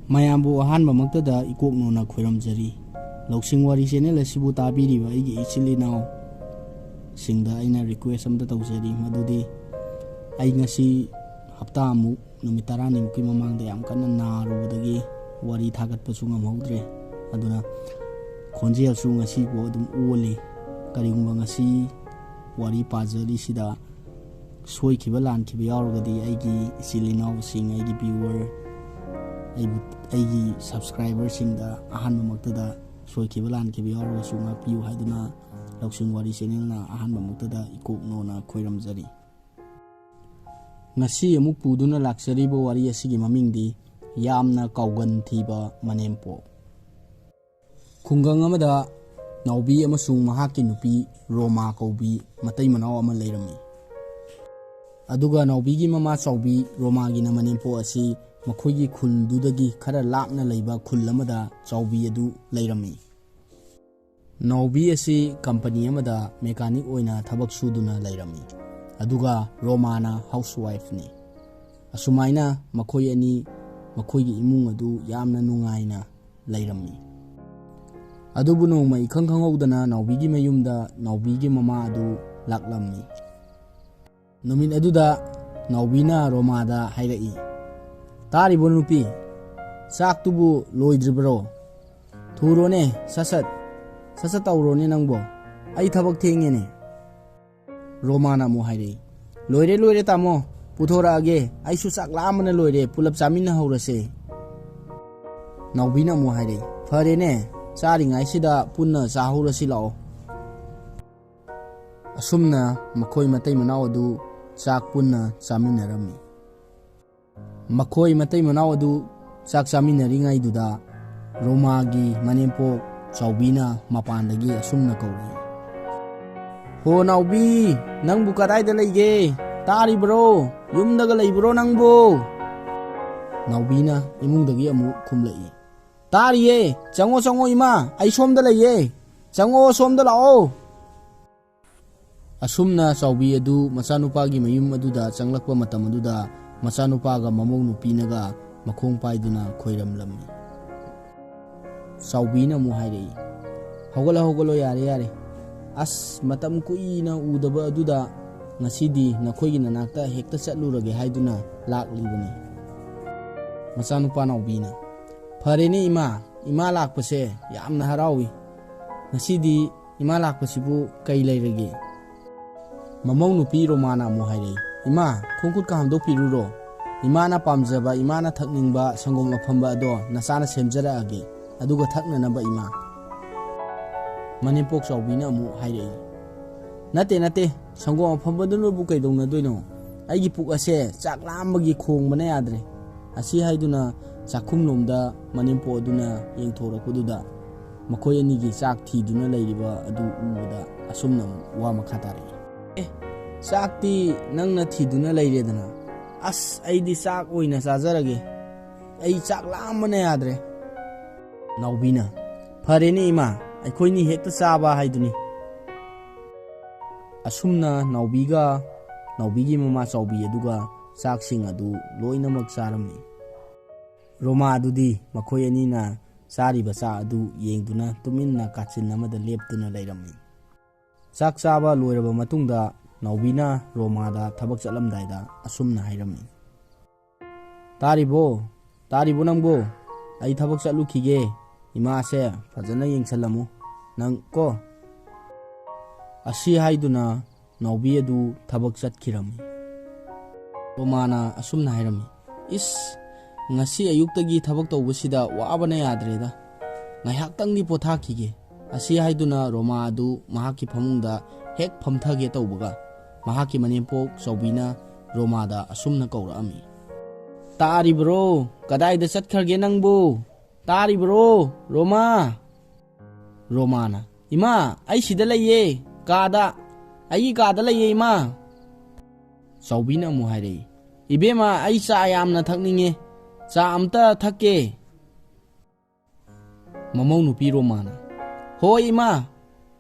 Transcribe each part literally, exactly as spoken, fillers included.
ꯃꯌꯥꯝꯕꯨ ꯑꯍꯥꯟꯕꯃꯛꯇꯗ ꯏꯀꯣꯛꯅꯣꯅ ꯈꯣꯏꯔꯝꯖꯔꯤ꯫ ꯂꯧꯁꯤꯡ ꯋꯥꯔꯤ ꯆꯦꯅꯦꯜ ꯑꯁꯤꯕꯨ ꯇꯥꯕꯤꯔꯤꯕ ꯑꯩꯒꯤ ꯏꯆꯤꯜ ꯏꯅꯥꯎꯁꯤꯡꯗ ꯑꯩꯅ ꯔꯤꯀ꯭ꯋꯦꯁ ꯑꯃꯇ ꯇꯧꯖꯔꯤ, ꯃꯗꯨꯗꯤ ꯑꯩ ꯉꯁꯤ ꯍꯞꯇꯥꯃꯨꯛ, ꯅꯨꯃꯤꯠ ꯇꯔꯥꯅꯤꯃꯨꯛꯀꯤ ꯃꯃꯥꯡꯗ ꯌꯥꯝ ꯀꯟꯅ ꯅꯥꯔꯨꯕꯗꯒꯤ ꯋꯥꯔꯤ ꯊꯥꯒꯠꯄꯁꯨ ꯉꯝꯍꯧꯗ꯭ꯔꯦ꯫ ꯑꯗꯨꯅ ꯈꯣꯟꯖꯦꯜꯁꯨ ꯉꯁꯤꯐꯥꯎ ꯑꯗꯨꯝ ꯑꯣꯜꯂꯤ꯫ ꯀꯔꯤꯒꯨꯝꯕ ꯉꯁꯤ ꯋꯥꯔꯤ ꯄꯥꯖꯔꯤꯁꯤꯗ ꯁꯣꯏꯈꯤꯕ ꯂꯥꯟꯈꯤꯕ ꯌꯥꯎꯔꯒꯗꯤ ꯑꯩꯒꯤ ꯏꯆꯤꯜ ꯏꯅꯥꯎꯁꯤꯡ, ꯑꯩꯒꯤ ꯚ꯭ꯌꯨꯋꯔ, ꯑꯩꯕꯨ, ꯑꯩꯒꯤ ꯁꯕꯁꯀ꯭ꯔꯥꯏꯕꯔꯁꯤꯡꯗ ꯑꯍꯥꯟꯕꯃꯛꯇꯗ ꯁꯣꯏꯈꯤꯕ ꯂꯥꯟꯈꯤꯕ ꯌꯥꯎꯔꯒꯁꯨ ꯉꯥꯛꯄꯤꯌꯨ ꯍꯥꯏꯗꯨꯅ ꯂꯧꯁꯤꯡ ꯋꯥꯔꯤ ꯆꯦꯅꯦꯜꯅ ꯑꯍꯥꯟꯕꯃꯛꯇꯗ ꯏꯀꯣꯛꯅꯣꯅ ꯈꯣꯏꯔꯝꯖꯔꯤ꯫ ꯉꯁꯤ ꯑꯃꯨꯛ ꯄꯨꯗꯨꯅ ꯂꯥꯛꯆꯔꯤꯕ ꯋꯥꯔꯤ ꯑꯁꯤꯒꯤ ꯃꯃꯤꯡꯗꯤ ꯌꯥꯝꯅ ꯀꯥꯎꯒꯟ ꯊꯤꯕ ꯃꯅꯦꯝꯄꯣꯛ꯫ ꯈꯨꯡꯒꯪ ꯑꯃꯗ ꯅꯥꯎꯕꯤ ꯑꯃꯁꯨꯡ ꯃꯍꯥꯛꯀꯤ ꯅꯨꯄꯤ ꯔꯣꯃꯥ ꯀꯧꯕꯤ ꯃꯇꯩ ꯃꯅꯥꯎ ꯑꯃ ꯂꯩꯔꯝꯃꯤ꯫ ꯑꯗꯨꯒ ꯅꯥꯎꯕꯤꯒꯤ ꯃꯃꯥ ꯆꯥꯎꯕꯤ ꯔꯣꯃꯥꯒꯤꯅ ꯃꯅꯦꯝꯄꯣꯛ ꯑꯁꯤ ꯃꯈꯣꯏꯒꯤ ꯈꯨꯜꯗꯨꯗꯒꯤ ꯈꯔ ꯂꯥꯞꯅ ꯂꯩꯕ ꯈꯨꯜ ꯑꯃꯗ ꯆꯥꯎꯕꯤ ꯑꯗꯨ ꯂꯩꯔꯝꯃꯤ꯫ ꯅꯥꯎꯕꯤ ꯑꯁꯤ ꯀꯝꯄꯅꯤ ꯑꯃꯗ ꯃꯦꯀꯥꯅꯤꯛ ꯑꯣꯏꯅ ꯊꯕꯛ ꯁꯨꯗꯨꯅ ꯂꯩꯔꯝꯃꯤ꯫ ꯑꯗꯨꯒ ꯔꯣꯃꯥꯅ ꯍꯥꯎꯁ ꯋꯥꯏꯐꯅꯤ꯫ ꯑꯁꯨꯃꯥꯏꯅ ꯃꯈꯣꯏ ꯑꯅꯤ, ꯃꯈꯣꯏꯒꯤ ꯏꯃꯨꯡ ꯑꯗꯨ ꯌꯥꯝꯅ ꯅꯨꯡꯉꯥꯏꯅ ꯂꯩꯔꯝꯃꯤ꯫ ꯑꯗꯨꯕꯨ ꯅꯣꯡꯃ ꯏꯈꯪ ꯈꯪꯍꯧꯗꯅ ꯅꯥꯎꯕꯤꯒꯤ ꯃꯌꯨꯝꯗ ꯅꯥꯎꯕꯤꯒꯤ ꯃꯃꯥ ꯑꯗꯨ ꯂꯥꯛꯂꯝꯃꯤ꯫ ꯅꯨꯃꯤꯠ ꯑꯗꯨꯗ ꯅꯥꯎꯕꯤꯅ ꯔꯣꯃꯥꯗ ꯍꯥꯏꯔꯛꯏ, "ꯇꯥꯔꯤꯕꯣ ꯅꯨꯄꯤ? ꯆꯥꯛꯇꯨꯕꯨ ꯂꯣꯏꯗ꯭ꯔꯤꯕ꯭ꯔꯣ? ꯊꯨꯔꯣꯅꯦ, ꯁꯠ ꯁꯠ, ꯁꯠ ꯁꯠ ꯇꯧꯔꯣꯅꯦ ꯅꯪꯕꯣ꯫ ꯑꯩ ꯊꯕꯛ ꯊꯦꯡꯉꯦꯅꯦ꯫" ꯔꯣꯃꯥꯅ ꯑꯃꯨꯛ ꯍꯥꯏꯔꯛꯏ, "ꯂꯣꯏꯔꯦ, ꯂꯣꯏꯔꯦ ꯇꯥꯃꯣ, ꯄꯨꯊꯣꯔꯛꯑꯒꯦ꯫ ꯑꯩꯁꯨ ꯆꯥꯛ ꯂꯥꯝꯕꯅ ꯂꯣꯏꯔꯦ, ꯄꯨꯂꯞ ꯆꯥꯃꯤꯟꯅꯍꯧꯔꯁꯦ꯫" ꯅꯥꯎꯕꯤꯅ ꯑꯃꯨꯛ ꯍꯥꯏꯔꯛꯏ, "ꯐꯔꯦꯅꯦ, ꯆꯥꯔꯤꯉꯩꯁꯤꯗ ꯄꯨꯟꯅ ꯆꯥꯍꯧꯔꯁꯤ ꯂꯥꯛꯑꯣ꯫" ꯑꯁꯨꯝꯅ ꯃꯈꯣꯏ ꯃꯇꯩ ꯃꯅꯥꯎ ꯑꯗꯨ ꯆꯥꯛ ꯄꯨꯟꯅ ꯆꯥꯃꯤꯟꯅꯔꯝꯃꯤ꯫ ꯃꯈꯣꯏ ꯃꯇꯩ ꯃꯅꯥꯎ ꯑꯗꯨ ꯆꯥꯛ ꯆꯥꯃꯤꯟꯅꯔꯤꯉꯩꯗꯨꯗ ꯔꯣꯃꯥꯒꯤ ꯃꯅꯦꯝꯄꯣꯛ ꯆꯥꯎꯕꯤꯅ ꯃꯄꯥꯟꯗꯒꯤ ꯑꯁꯨꯝꯅ ꯀꯧꯔꯛꯏ, "ꯍꯣ ꯅꯥꯎꯕꯤ, ꯅꯪꯕꯨ ꯀꯗꯥꯏꯗ ꯂꯩꯒꯦ? ꯇꯥꯔꯤꯕ꯭ꯔꯣ? ꯌꯨꯝꯗꯒ ꯂꯩꯕ꯭ꯔꯣ ꯅꯪꯕꯨ?" ꯅꯥꯎꯕꯤꯅ ꯏꯃꯨꯡꯗꯒꯤ ꯑꯃꯨꯛ ꯈꯨꯝꯂꯛꯏ, "ꯇꯥꯔꯤꯌꯦ, ꯆꯪꯉꯣ ꯆꯪꯉꯣ ꯏꯃꯥ, ꯑꯩ ꯁꯣꯝꯗ ꯂꯩꯌꯦ, ꯆꯪꯉꯣ ꯁꯣꯝꯗ ꯂꯥꯛꯑꯣ꯫" ꯑꯁꯨꯝꯅ ꯆꯥꯎꯕꯤ ꯑꯗꯨ ꯃꯆꯥꯅꯨꯄꯥꯒꯤ ꯃꯌꯨꯝ ꯑꯗꯨꯗ ꯆꯪꯂꯛꯄ ꯃꯇꯝ ꯑꯗꯨꯗ ꯃꯆꯥꯅꯨꯄꯥꯒ ꯃꯃꯧ ꯅꯨꯄꯤꯅꯒ ꯃꯈꯣꯡ ꯄꯥꯏꯗꯨꯅ ꯈꯣꯏꯔꯝꯂꯝꯃꯤ꯫ ꯆꯥꯎꯕꯤꯅ ꯑꯃꯨꯛ ꯍꯥꯏꯔꯛꯏ, "ꯍꯧꯒꯠꯂꯣ, ꯍꯧꯒꯠꯂꯣ, ꯌꯥꯔꯦ, ꯌꯥꯔꯦ꯫ ꯑꯁ, ꯃꯇꯝ ꯀꯨꯏꯅ ꯎꯗꯕ ꯑꯗꯨꯗ ꯉꯁꯤꯗꯤ ꯅꯈꯣꯏꯒꯤ ꯅꯅꯥꯛꯇ ꯍꯦꯛꯇ ꯆꯠꯂꯨꯔꯒꯦ ꯍꯥꯏꯗꯨꯅ ꯂꯥꯛꯂꯤꯕꯅꯤ꯫" ꯃꯆꯥꯅꯨꯄꯥ ꯅꯥꯎꯕꯤꯅ, "ꯐꯔꯦꯅꯦ ꯏꯃꯥ, ꯏꯃꯥ ꯂꯥꯛꯄꯁꯦ ꯌꯥꯝꯅ ꯍꯔꯥꯎꯏ꯫ ꯉꯁꯤꯗꯤ ꯏꯃꯥ ꯂꯥꯛꯄꯁꯤꯕꯨ ꯀꯩ ꯂꯩꯔꯒꯦ?" ꯃꯃꯧ ꯅꯨꯄꯤ ꯔꯣꯃꯥꯅ ꯑꯃꯨꯛ ꯍꯥꯏꯔꯛꯏ, "ꯏꯃꯥ, ꯈꯣꯡꯈꯨꯠꯀ ꯍꯥꯝꯗꯣꯛꯄꯤꯔꯨꯔꯣ꯫ ꯏꯃꯥꯅ ꯄꯥꯝꯖꯕ, ꯏꯃꯥꯅ ꯊꯛꯅꯤꯡꯕ ꯁꯪꯒꯣꯝ ꯑꯐꯝꯕ ꯑꯗꯣ ꯅꯆꯥꯅ ꯁꯦꯝꯖꯔꯛꯑꯒꯦ, ꯑꯗꯨꯒ ꯊꯛꯅꯅꯕ, ꯏꯃꯥ꯫" ꯃꯅꯦꯝꯄꯣꯛ ꯆꯥꯎꯕꯤꯅ ꯑꯃꯨꯛ ꯍꯥꯏꯔꯛꯏ, "ꯅꯠꯇꯦ, ꯅꯠꯇꯦ, ꯁꯪꯒꯣꯝ ꯑꯐꯝꯕꯗꯨꯅꯕꯨ ꯀꯩꯗꯧꯅꯗꯣꯏꯅꯣ? ꯑꯩꯒꯤ ꯄꯨꯛ ꯑꯁꯦ ꯆꯥꯛ ꯂꯥꯝꯕꯒꯤ ꯈꯣꯡꯕꯅ ꯌꯥꯗ꯭ꯔꯦ꯫" ꯑꯁꯤ ꯍꯥꯏꯗꯨꯅ ꯆꯥꯛꯈꯨꯝꯂꯣꯝꯗ ꯃꯅꯦꯝꯄꯣꯛ ꯑꯗꯨꯅ ꯌꯦꯡꯊꯣꯔꯛꯄꯗꯨꯗ ꯃꯈꯣꯏ ꯑꯅꯤꯒꯤ ꯆꯥꯛ ꯊꯤꯗꯨꯅ ꯂꯩꯔꯤꯕ ꯑꯗꯨ ꯎꯕꯗ ꯑꯁꯨꯝꯅ ꯑꯃꯨꯛ ꯋꯥ ꯃꯈꯥ ꯇꯥꯔꯛꯏ꯫ "ꯑꯦ, ꯆꯥꯛꯇꯤ ꯅꯪꯅ ꯊꯤꯗꯨꯅ ꯂꯩꯔꯦꯗꯅ꯫ ꯑꯁ, ꯑꯩꯗꯤ ꯆꯥꯛ ꯑꯣꯏꯅ ꯆꯥꯖꯔꯒꯦ꯫ ꯑꯩ ꯆꯥꯛ ꯂꯥꯝꯕꯅ ꯌꯥꯗ꯭ꯔꯦ꯫" ꯅꯥꯎꯕꯤꯅ, "ꯐꯔꯦꯅꯦ ꯏꯃꯥ, ꯑꯩꯈꯣꯏꯅꯤ ꯍꯦꯛꯇ ꯆꯥꯕ ꯍꯥꯏꯗꯨꯅꯤ꯫" ꯑꯁꯨꯝꯅ ꯅꯥꯎꯕꯤꯒ ꯅꯥꯎꯕꯤꯒꯤ ꯃꯃꯥ ꯆꯥꯎꯕꯤ ꯑꯗꯨꯒ ꯆꯥꯛꯁꯤꯡ ꯑꯗꯨ ꯂꯣꯏꯅꯃꯛ ꯆꯥꯔꯝꯃꯤ꯫ ꯔꯣꯃꯥ ꯑꯗꯨꯗꯤ ꯃꯈꯣꯏ ꯑꯅꯤꯅ ꯆꯥꯔꯤꯕ ꯆꯥꯛ ꯑꯗꯨ ꯌꯦꯡꯗꯨꯅ ꯇꯨꯃꯤꯟꯅ ꯀꯥꯆꯤꯟ ꯑꯃꯗ ꯂꯦꯞꯇꯨꯅ ꯂꯩꯔꯝꯃꯤ꯫ ꯆꯥꯛ ꯆꯥꯕ ꯂꯣꯏꯔꯕ ꯃꯇꯨꯡꯗ ꯅꯥꯎꯕꯤꯅ ꯔꯣꯃꯥꯗ ꯊꯕꯛ ꯆꯠꯂꯝꯗꯥꯏꯗ ꯑꯁꯨꯝꯅ ꯍꯥꯏꯔꯝꯃꯤ, "ꯇꯥꯔꯤꯕꯣ? ꯇꯥꯔꯤꯕꯣ ꯅꯪꯕꯣ? ꯑꯩ ꯊꯕꯛ ꯆꯠꯂꯨꯈꯤꯒꯦ꯫ ꯏꯃꯥꯁꯦ ꯐꯖꯅ ꯌꯦꯡꯁꯜꯂꯝꯃꯨ ꯅꯪ ꯀꯣ꯫" ꯑꯁꯤ ꯍꯥꯏꯗꯨꯅ ꯅꯥꯎꯕꯤ ꯑꯗꯨ ꯊꯕꯛ ꯆꯠꯈꯤꯔꯝꯃꯤ꯫ ꯔꯣꯃꯥꯅ ꯑꯁꯨꯝꯅ ꯍꯥꯏꯔꯝꯃꯤ, "ꯏꯁ, ꯉꯁꯤ ꯑꯌꯨꯛꯇꯒꯤ ꯊꯕꯛ ꯇꯧꯕꯁꯤꯗ ꯋꯥꯕꯅ ꯌꯥꯗ꯭ꯔꯦꯗ꯫ ꯉꯥꯏꯍꯥꯛꯇꯪꯗꯤ ꯄꯣꯊꯥꯈꯤꯒꯦ꯫" ꯑꯁꯤ ꯍꯥꯏꯗꯨꯅ ꯔꯣꯃꯥ ꯑꯗꯨ ꯃꯍꯥꯛꯀꯤ ꯐꯃꯨꯡꯗ ꯍꯦꯛ ꯐꯝꯊꯒꯦ ꯇꯧꯕꯒ, ꯃꯍꯥꯛꯀꯤ ꯃꯅꯦꯝꯄꯣꯛ ꯆꯥꯎꯕꯤꯅ ꯔꯣꯃꯥꯗ ꯑꯁꯨꯝꯅ ꯀꯧꯔꯛꯑꯝꯃꯤ, "ꯇꯥꯔꯤꯕ꯭ꯔꯣ? ꯀꯗꯥꯏꯗ ꯆꯠꯈ꯭ꯔꯒꯦ ꯅꯪꯕꯨ? ꯇꯥꯔꯤꯕ꯭ꯔꯣ, ꯔꯣꯃꯥ?" ꯔꯣꯃꯥꯅ, "ꯏꯃꯥ, ꯑꯩ ꯁꯤꯗ ꯂꯩꯌꯦ, ꯀꯥꯗ, ꯑꯩꯒꯤ ꯀꯥꯗ ꯂꯩꯌꯦ, ꯏꯃꯥ꯫" ꯆꯥꯎꯕꯤꯅ ꯑꯃꯨꯛ ꯍꯥꯏꯔꯛꯏ, "ꯏꯕꯦꯝꯃ, ꯑꯩ ꯆꯥ ꯌꯥꯝꯅ ꯊꯛꯅꯤꯡꯉꯦ, ꯆꯥ ꯑꯝꯇ ꯊꯛꯀꯦ꯫" ꯃꯃꯧ ꯅꯨꯄꯤ ꯔꯣꯃꯥꯅ, "ꯍꯣꯏ ꯏꯃꯥ,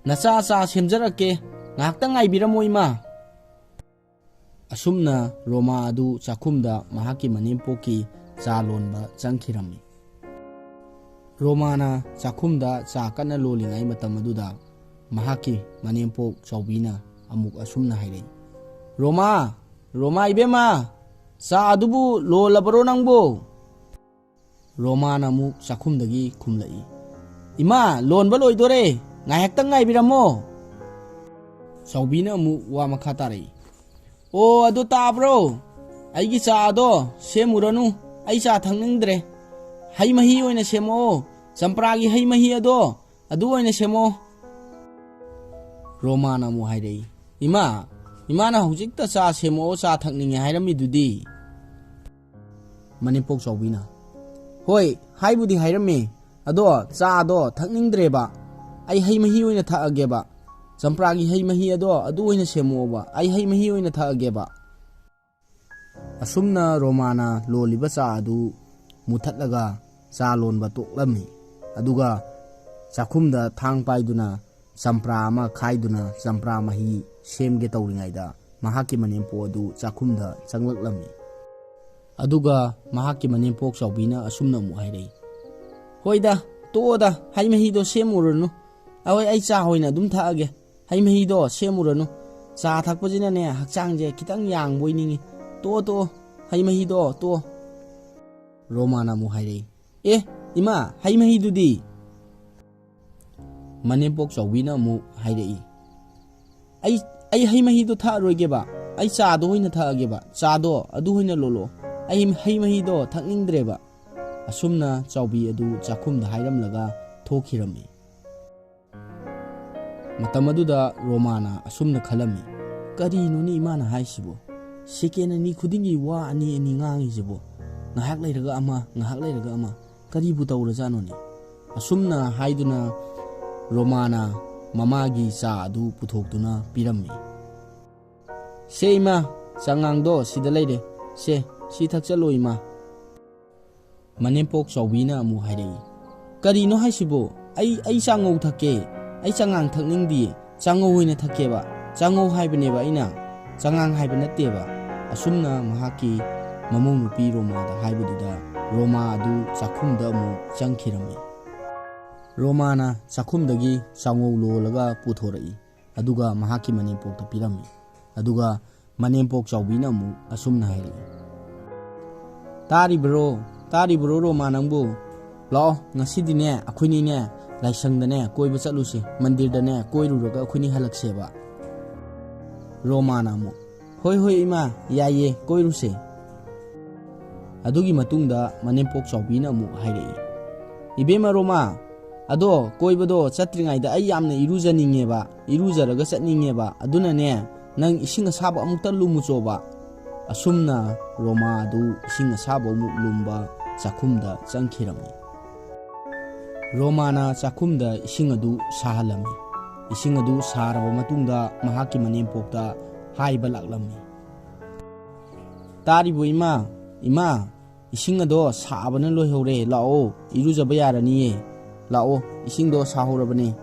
ꯅꯆꯥ ꯆꯥ ꯁꯦꯝꯖꯔꯛꯀꯦ, ꯉꯥꯏꯍꯥꯛꯇꯪ ꯉꯥꯏꯕꯤꯔꯝꯃꯣ ꯏꯃꯥ꯫" ꯑꯁꯨꯝꯅ ꯔꯣꯃꯥ ꯑꯗꯨ ꯆꯥꯛꯈꯨꯝꯗ ꯃꯍꯥꯛꯀꯤ ꯃꯅꯦꯝꯄꯣꯛꯀꯤ ꯆꯥ ꯂꯣꯟꯕ ꯆꯪꯈꯤꯔꯝꯃꯤ꯫ ꯔꯣꯃꯥꯅ ꯆꯥꯛꯈꯨꯝꯗ ꯆꯥ ꯀꯟꯅ ꯂꯣꯜꯂꯤꯉꯩ ꯃꯇꯝ ꯑꯗꯨꯗ ꯃꯍꯥꯛꯀꯤ ꯃꯅꯦꯝꯄꯣꯛ ꯆꯥꯎꯕꯤꯅ ꯑꯃꯨꯛ ꯑꯁꯨꯝꯅ ꯍꯥꯏꯔꯛꯏ, "ꯔꯣꯃꯥ, ꯔꯣꯃꯥ ꯏꯕꯦꯝꯃ, ꯆꯥ ꯑꯗꯨꯕꯨ ꯂꯣꯜꯂꯕꯔꯣ ꯅꯪꯕꯨ?" ꯔꯣꯃꯥꯅ ꯑꯃꯨꯛ ꯆꯥꯛꯈꯨꯝꯗꯒꯤ ꯈꯨꯝꯂꯛꯏ, "ꯏꯃꯥ, ꯂꯣꯟꯕ ꯂꯣꯏꯗꯣꯔꯦ, ꯉꯥꯏꯍꯥꯛꯇꯪ ꯉꯥꯏꯕꯤꯔꯝꯃꯣ꯫" ꯆꯥꯎꯕꯤꯅ ꯑꯃꯨꯛ ꯋꯥ ꯃꯈꯥ ꯇꯥꯔꯛꯏ, "ꯑꯣ, ꯑꯗꯨ ꯇꯥꯕ꯭ꯔꯣ? ꯑꯩꯒꯤ ꯆꯥ ꯑꯗꯣ ꯁꯦꯝꯃꯨꯔꯅꯨ, ꯑꯩ ꯆꯥ ꯊꯛꯅꯤꯡꯗ꯭ꯔꯦ꯫ ꯍꯩ ꯃꯍꯤ ꯑꯣꯏꯅ ꯁꯦꯝꯃꯛꯑꯣ, ꯆꯝꯄ꯭ꯔꯥꯒꯤ ꯍꯩ ꯃꯍꯤ ꯑꯗꯣ, ꯑꯗꯨ ꯑꯣꯏꯅ ꯁꯦꯝꯃꯛꯑꯣ꯫" ꯔꯣꯃꯥꯅ ꯑꯃꯨꯛ ꯍꯥꯏꯔꯛꯏ, "ꯏꯃꯥ, ꯏꯃꯥꯅ ꯍꯧꯖꯤꯛꯇ ꯆꯥ ꯁꯦꯝꯃꯛꯑꯣ, ꯆꯥ ꯊꯛꯅꯤꯡꯉꯦ ꯍꯥꯏꯔꯝꯃꯤꯗꯨꯗꯤ?" ꯃꯅꯦꯝꯄꯣꯛ ꯆꯥꯎꯕꯤꯅ, "ꯍꯣꯏ, ꯍꯥꯏꯕꯨꯗꯤ ꯍꯥꯏꯔꯝꯃꯦ, ꯑꯗꯣ ꯆꯥꯗꯣ ꯊꯛꯅꯤꯡꯗ꯭ꯔꯦꯕ꯫ ꯑꯩ ꯍꯩ ꯃꯍꯤ ꯑꯣꯏꯅ ꯊꯛꯑꯒꯦꯕ꯫ ꯆꯝꯄ꯭ꯔꯥꯒꯤ ꯍꯩ ꯃꯍꯤ ꯑꯗꯣ ꯑꯗꯨ ꯑꯣꯏꯅ ꯁꯦꯝꯃꯛꯑꯣꯕ꯫ ꯑꯩ ꯍꯩ ꯃꯍꯤ ꯑꯣꯏꯅ ꯊꯛꯑꯒꯦꯕ꯫" ꯑꯁꯨꯝꯅ ꯔꯣꯃꯥꯅ ꯂꯣꯜꯂꯤꯕ ꯆꯥ ꯑꯗꯨ ꯃꯨꯊꯠꯂꯒ ꯆꯥ ꯂꯣꯟꯕ ꯇꯣꯛꯂꯝꯃꯤ꯫ ꯑꯗꯨꯒ ꯆꯥꯛꯈꯨꯝꯗ ꯊꯥꯡ ꯄꯥꯏꯗꯨꯅ ꯆꯝꯄ꯭ꯔꯥ ꯑꯃ ꯈꯥꯏꯗꯨꯅ ꯆꯝꯄ꯭ꯔꯥ ꯃꯍꯤ ꯁꯦꯝꯒꯦ ꯇꯧꯔꯤꯉꯩꯗ ꯃꯍꯥꯛꯀꯤ ꯃꯅꯦꯝꯄꯣꯛ ꯑꯗꯨ ꯆꯥꯛꯈꯨꯝꯗ ꯆꯪꯂꯛꯂꯝꯃꯤ꯫ ꯑꯗꯨꯒ ꯃꯍꯥꯛꯀꯤ ꯃꯅꯦꯝꯄꯣꯛ ꯆꯥꯎꯕꯤꯅ ꯑꯁꯨꯝꯅ ꯑꯃꯨꯛ ꯍꯥꯏꯔꯛꯏ, "ꯍꯣꯏꯗ, ꯇꯣꯛꯑꯣꯗ, ꯍꯩ ꯃꯍꯤꯗꯣ ꯁꯦꯝꯃꯨꯔꯅꯨ꯫ ꯑꯍꯣꯏ, ꯑꯩ ꯆꯥ ꯑꯣꯏꯅ ꯑꯗꯨꯝ ꯊꯛꯑꯒꯦ꯫ ꯍꯩ ꯃꯍꯤꯗꯣ ꯁꯦꯝꯃꯨꯔꯅꯨ꯫ ꯆꯥ ꯊꯛꯄꯁꯤꯅꯅꯦ, ꯍꯛꯆꯥꯡꯁꯦ ꯈꯤꯇꯪ ꯌꯥꯡꯕ ꯑꯣꯏꯅꯤꯡꯉꯤ꯫ ꯇꯣꯛꯑꯣ, ꯇꯣꯛꯑꯣ, ꯍꯩ ꯃꯍꯤꯗꯣ ꯇꯣꯛꯑꯣ꯫" ꯔꯣꯃꯥꯅ ꯑꯃꯨꯛ ꯍꯥꯏꯔꯛꯏ, "ꯑꯦ, ꯏꯃꯥ, ꯍꯩ ꯃꯍꯤꯗꯨꯗꯤ?" ꯃꯅꯦꯝꯄꯣꯛ ꯆꯥꯎꯕꯤꯅ ꯑꯃꯨꯛ ꯍꯥꯏꯔꯛꯏ, "ꯑꯩ, ꯑꯩ ꯍꯩ ꯃꯍꯤꯗꯣ ꯊꯛꯑꯔꯣꯏꯒꯦꯕ, ꯑꯩ ꯆꯥꯗꯣ ꯑꯣꯏꯅ ꯊꯛꯑꯒꯦꯕ, ꯆꯥꯗꯣ ꯑꯗꯨ ꯑꯣꯏꯅ ꯂꯣꯜꯂꯛꯑꯣ, ꯑꯩ ꯍꯩ ꯃꯍꯤꯗꯣ ꯊꯛꯅꯤꯡꯗ꯭ꯔꯦꯕ꯫" ꯑꯁꯨꯝꯅ ꯆꯥꯎꯕꯤ ꯑꯗꯨ ꯆꯥꯛꯈꯨꯝꯗ ꯍꯥꯏꯔꯝꯂꯒ ꯊꯣꯛꯈꯤꯔꯝꯃꯤ꯫ ꯃꯇꯝ ꯑꯗꯨꯗ ꯔꯣꯃꯥꯅ ꯑꯁꯨꯝꯅ ꯈꯜꯂꯝꯃꯤ, "ꯀꯔꯤꯅꯣꯅꯦ ꯏꯃꯥꯅ ꯍꯥꯏꯁꯤꯕꯣ? ꯁꯦꯀꯦꯟ ꯑꯅꯤ ꯈꯨꯗꯤꯡꯒꯤ ꯋꯥ ꯑꯅꯤ ꯑꯅꯤ ꯉꯥꯡꯉꯤꯁꯤꯕꯣ? ꯉꯥꯏꯍꯥꯛ ꯂꯩꯔꯒ ꯑꯃ, ꯉꯥꯏꯍꯥꯛ ꯂꯩꯔꯒ ꯑꯃ, ꯀꯔꯤꯕꯨ ꯇꯧꯔꯖꯥꯠꯅꯣꯅꯦ?" ꯑꯁꯨꯝꯅ ꯍꯥꯏꯗꯨꯅ ꯔꯣꯃꯥꯅ ꯃꯃꯥꯒꯤ ꯆꯥ ꯑꯗꯨ ꯄꯨꯊꯣꯛꯇꯨꯅ ꯄꯤꯔꯝꯃꯤ꯫ "ꯁꯦ ꯏꯃꯥ, ꯆꯉꯥꯡꯗꯣ ꯁꯤꯗ ꯂꯩꯔꯦ꯫ ꯁꯦ, ꯁꯤ ꯊꯛꯆꯜꯂꯣ ꯏꯃꯥ꯫" ꯃꯅꯦꯝꯄꯣꯛ ꯆꯥꯎꯕꯤꯅ ꯑꯃꯨꯛ ꯍꯥꯏꯔꯛꯏ, "ꯀꯔꯤꯅꯣ ꯍꯥꯏꯁꯤꯕꯣ? ꯑꯩ, ꯑꯩ ꯆꯥꯉꯧ ꯊꯛꯀꯦ꯫ ꯑꯩ ꯆꯉꯥꯡ ꯊꯛꯅꯤꯡꯗꯤꯌꯦ꯫ ꯆꯥꯉꯧ ꯑꯣꯏꯅ ꯊꯛꯀꯦꯕ꯫ ꯆꯥꯉꯧ ꯍꯥꯏꯕꯅꯦꯕ ꯑꯩꯅ, ꯆꯉꯥꯡ ꯍꯥꯏꯕ ꯅꯠꯇꯦꯕ꯫" ꯑꯁꯨꯝꯅ ꯃꯍꯥꯛꯀꯤ ꯃꯃꯧ ꯅꯨꯄꯤ ꯔꯣꯃꯥꯗ ꯍꯥꯏꯕꯗꯨꯗ ꯔꯣꯃꯥ ꯑꯗꯨ ꯆꯥꯛꯈꯨꯝꯗ ꯑꯃꯨꯛ ꯆꯪꯈꯤꯔꯝꯃꯤ꯫ ꯔꯣꯃꯥꯅ ꯆꯥꯛꯈꯨꯝꯗꯒꯤ ꯆꯥꯉꯧ ꯂꯣꯜꯂꯒ ꯄꯨꯊꯣꯔꯛꯏ꯫ ꯑꯗꯨꯒ ꯃꯍꯥꯛꯀꯤ ꯃꯅꯦꯝꯄꯣꯛꯇ ꯄꯤꯔꯝꯃꯤ꯫ ꯑꯗꯨꯒ ꯃꯅꯦꯝꯄꯣꯛ ꯆꯥꯎꯕꯤꯅ ꯑꯃꯨꯛ ꯑꯁꯨꯝꯅ ꯍꯥꯏꯔꯛꯏ, "ꯇꯥꯔꯤꯕ꯭ꯔꯣ? ꯇꯥꯔꯤꯕ꯭ꯔꯣ ꯔꯣꯃꯥ ꯅꯪꯕꯨ? ꯂꯥꯛꯑꯣ, ꯉꯁꯤꯗꯤꯅꯦ ꯑꯩꯈꯣꯏꯅꯤꯅꯦ ꯂꯥꯏꯁꯪꯗꯅꯦ ꯀꯣꯏꯕ ꯆꯠꯂꯨꯁꯦ, ꯃꯟꯗꯤꯔꯗꯅꯦ ꯀꯣꯏꯔꯨꯔꯒ ꯑꯩꯈꯣꯏꯅꯤ ꯍꯜꯂꯛꯁꯦꯕ"꯫ ꯔꯣꯃꯥꯅ ꯑꯃꯨꯛ, "ꯍꯣꯏ ꯍꯣꯏ ꯏꯃꯥ, ꯌꯥꯏꯌꯦ, ꯀꯣꯏꯔꯨꯁꯦ"꯫ ꯑꯗꯨꯒꯤ ꯃꯇꯨꯡꯗ ꯃꯅꯦꯝꯄꯣꯛ ꯆꯥꯎꯕꯤꯅ ꯑꯃꯨꯛ ꯍꯥꯏꯔꯛꯏ, "ꯏꯕꯦꯝꯃ ꯔꯣꯃꯥ, ꯑꯗꯣ ꯀꯣꯏꯕꯗꯣ ꯆꯠꯇ꯭ꯔꯤꯉꯩꯗ ꯑꯩ ꯌꯥꯝꯅ ꯏꯔꯨꯖꯅꯤꯡꯉꯦꯕ, ꯏꯔꯨꯖꯔꯒ ꯆꯠꯅꯤꯡꯉꯦꯕ, ꯑꯗꯨꯅꯅꯦ ꯅꯪ ꯏꯁꯤꯡ ꯑꯁꯥꯕ ꯑꯃꯨꯛꯇ ꯂꯨꯝꯃꯨꯆꯣꯕ"꯫ ꯑꯁꯨꯝꯅ ꯔꯣꯃꯥ ꯑꯗꯨ ꯏꯁꯤꯡ ꯑꯁꯥꯕ ꯑꯃꯨꯛ ꯂꯨꯝꯕ ꯆꯥꯛꯈꯨꯝꯗ ꯆꯪꯈꯤꯔꯝꯃꯤ꯫ ꯔꯣꯃꯥꯅ ꯆꯥꯛꯈꯨꯝꯗ ꯏꯁꯤꯡ ꯑꯗꯨ ꯁꯥꯍꯜꯂꯝꯃꯤ꯫ ꯏꯁꯤꯡ ꯑꯗꯨ ꯁꯥꯔꯕ ꯃꯇꯨꯡꯗ ꯃꯍꯥꯛꯀꯤ ꯃꯅꯦꯝꯄꯣꯛꯇ ꯍꯥꯏꯕ ꯂꯥꯛꯂꯝꯃꯤ, "ꯇꯥꯔꯤꯕꯣ ꯏꯃꯥ? ꯏꯃꯥ, ꯏꯁꯤꯡ ꯑꯗꯣ ꯁꯥꯕꯅ ꯂꯣꯏꯍꯧꯔꯦ, ꯂꯥꯛꯑꯣ, ꯏꯔꯨꯖꯕ ꯌꯥꯔꯅꯤꯌꯦ, ꯂꯥꯛꯑꯣ, ꯏꯁꯤꯡꯗꯣ ꯁꯥꯍꯧꯔꯕꯅꯦ"꯫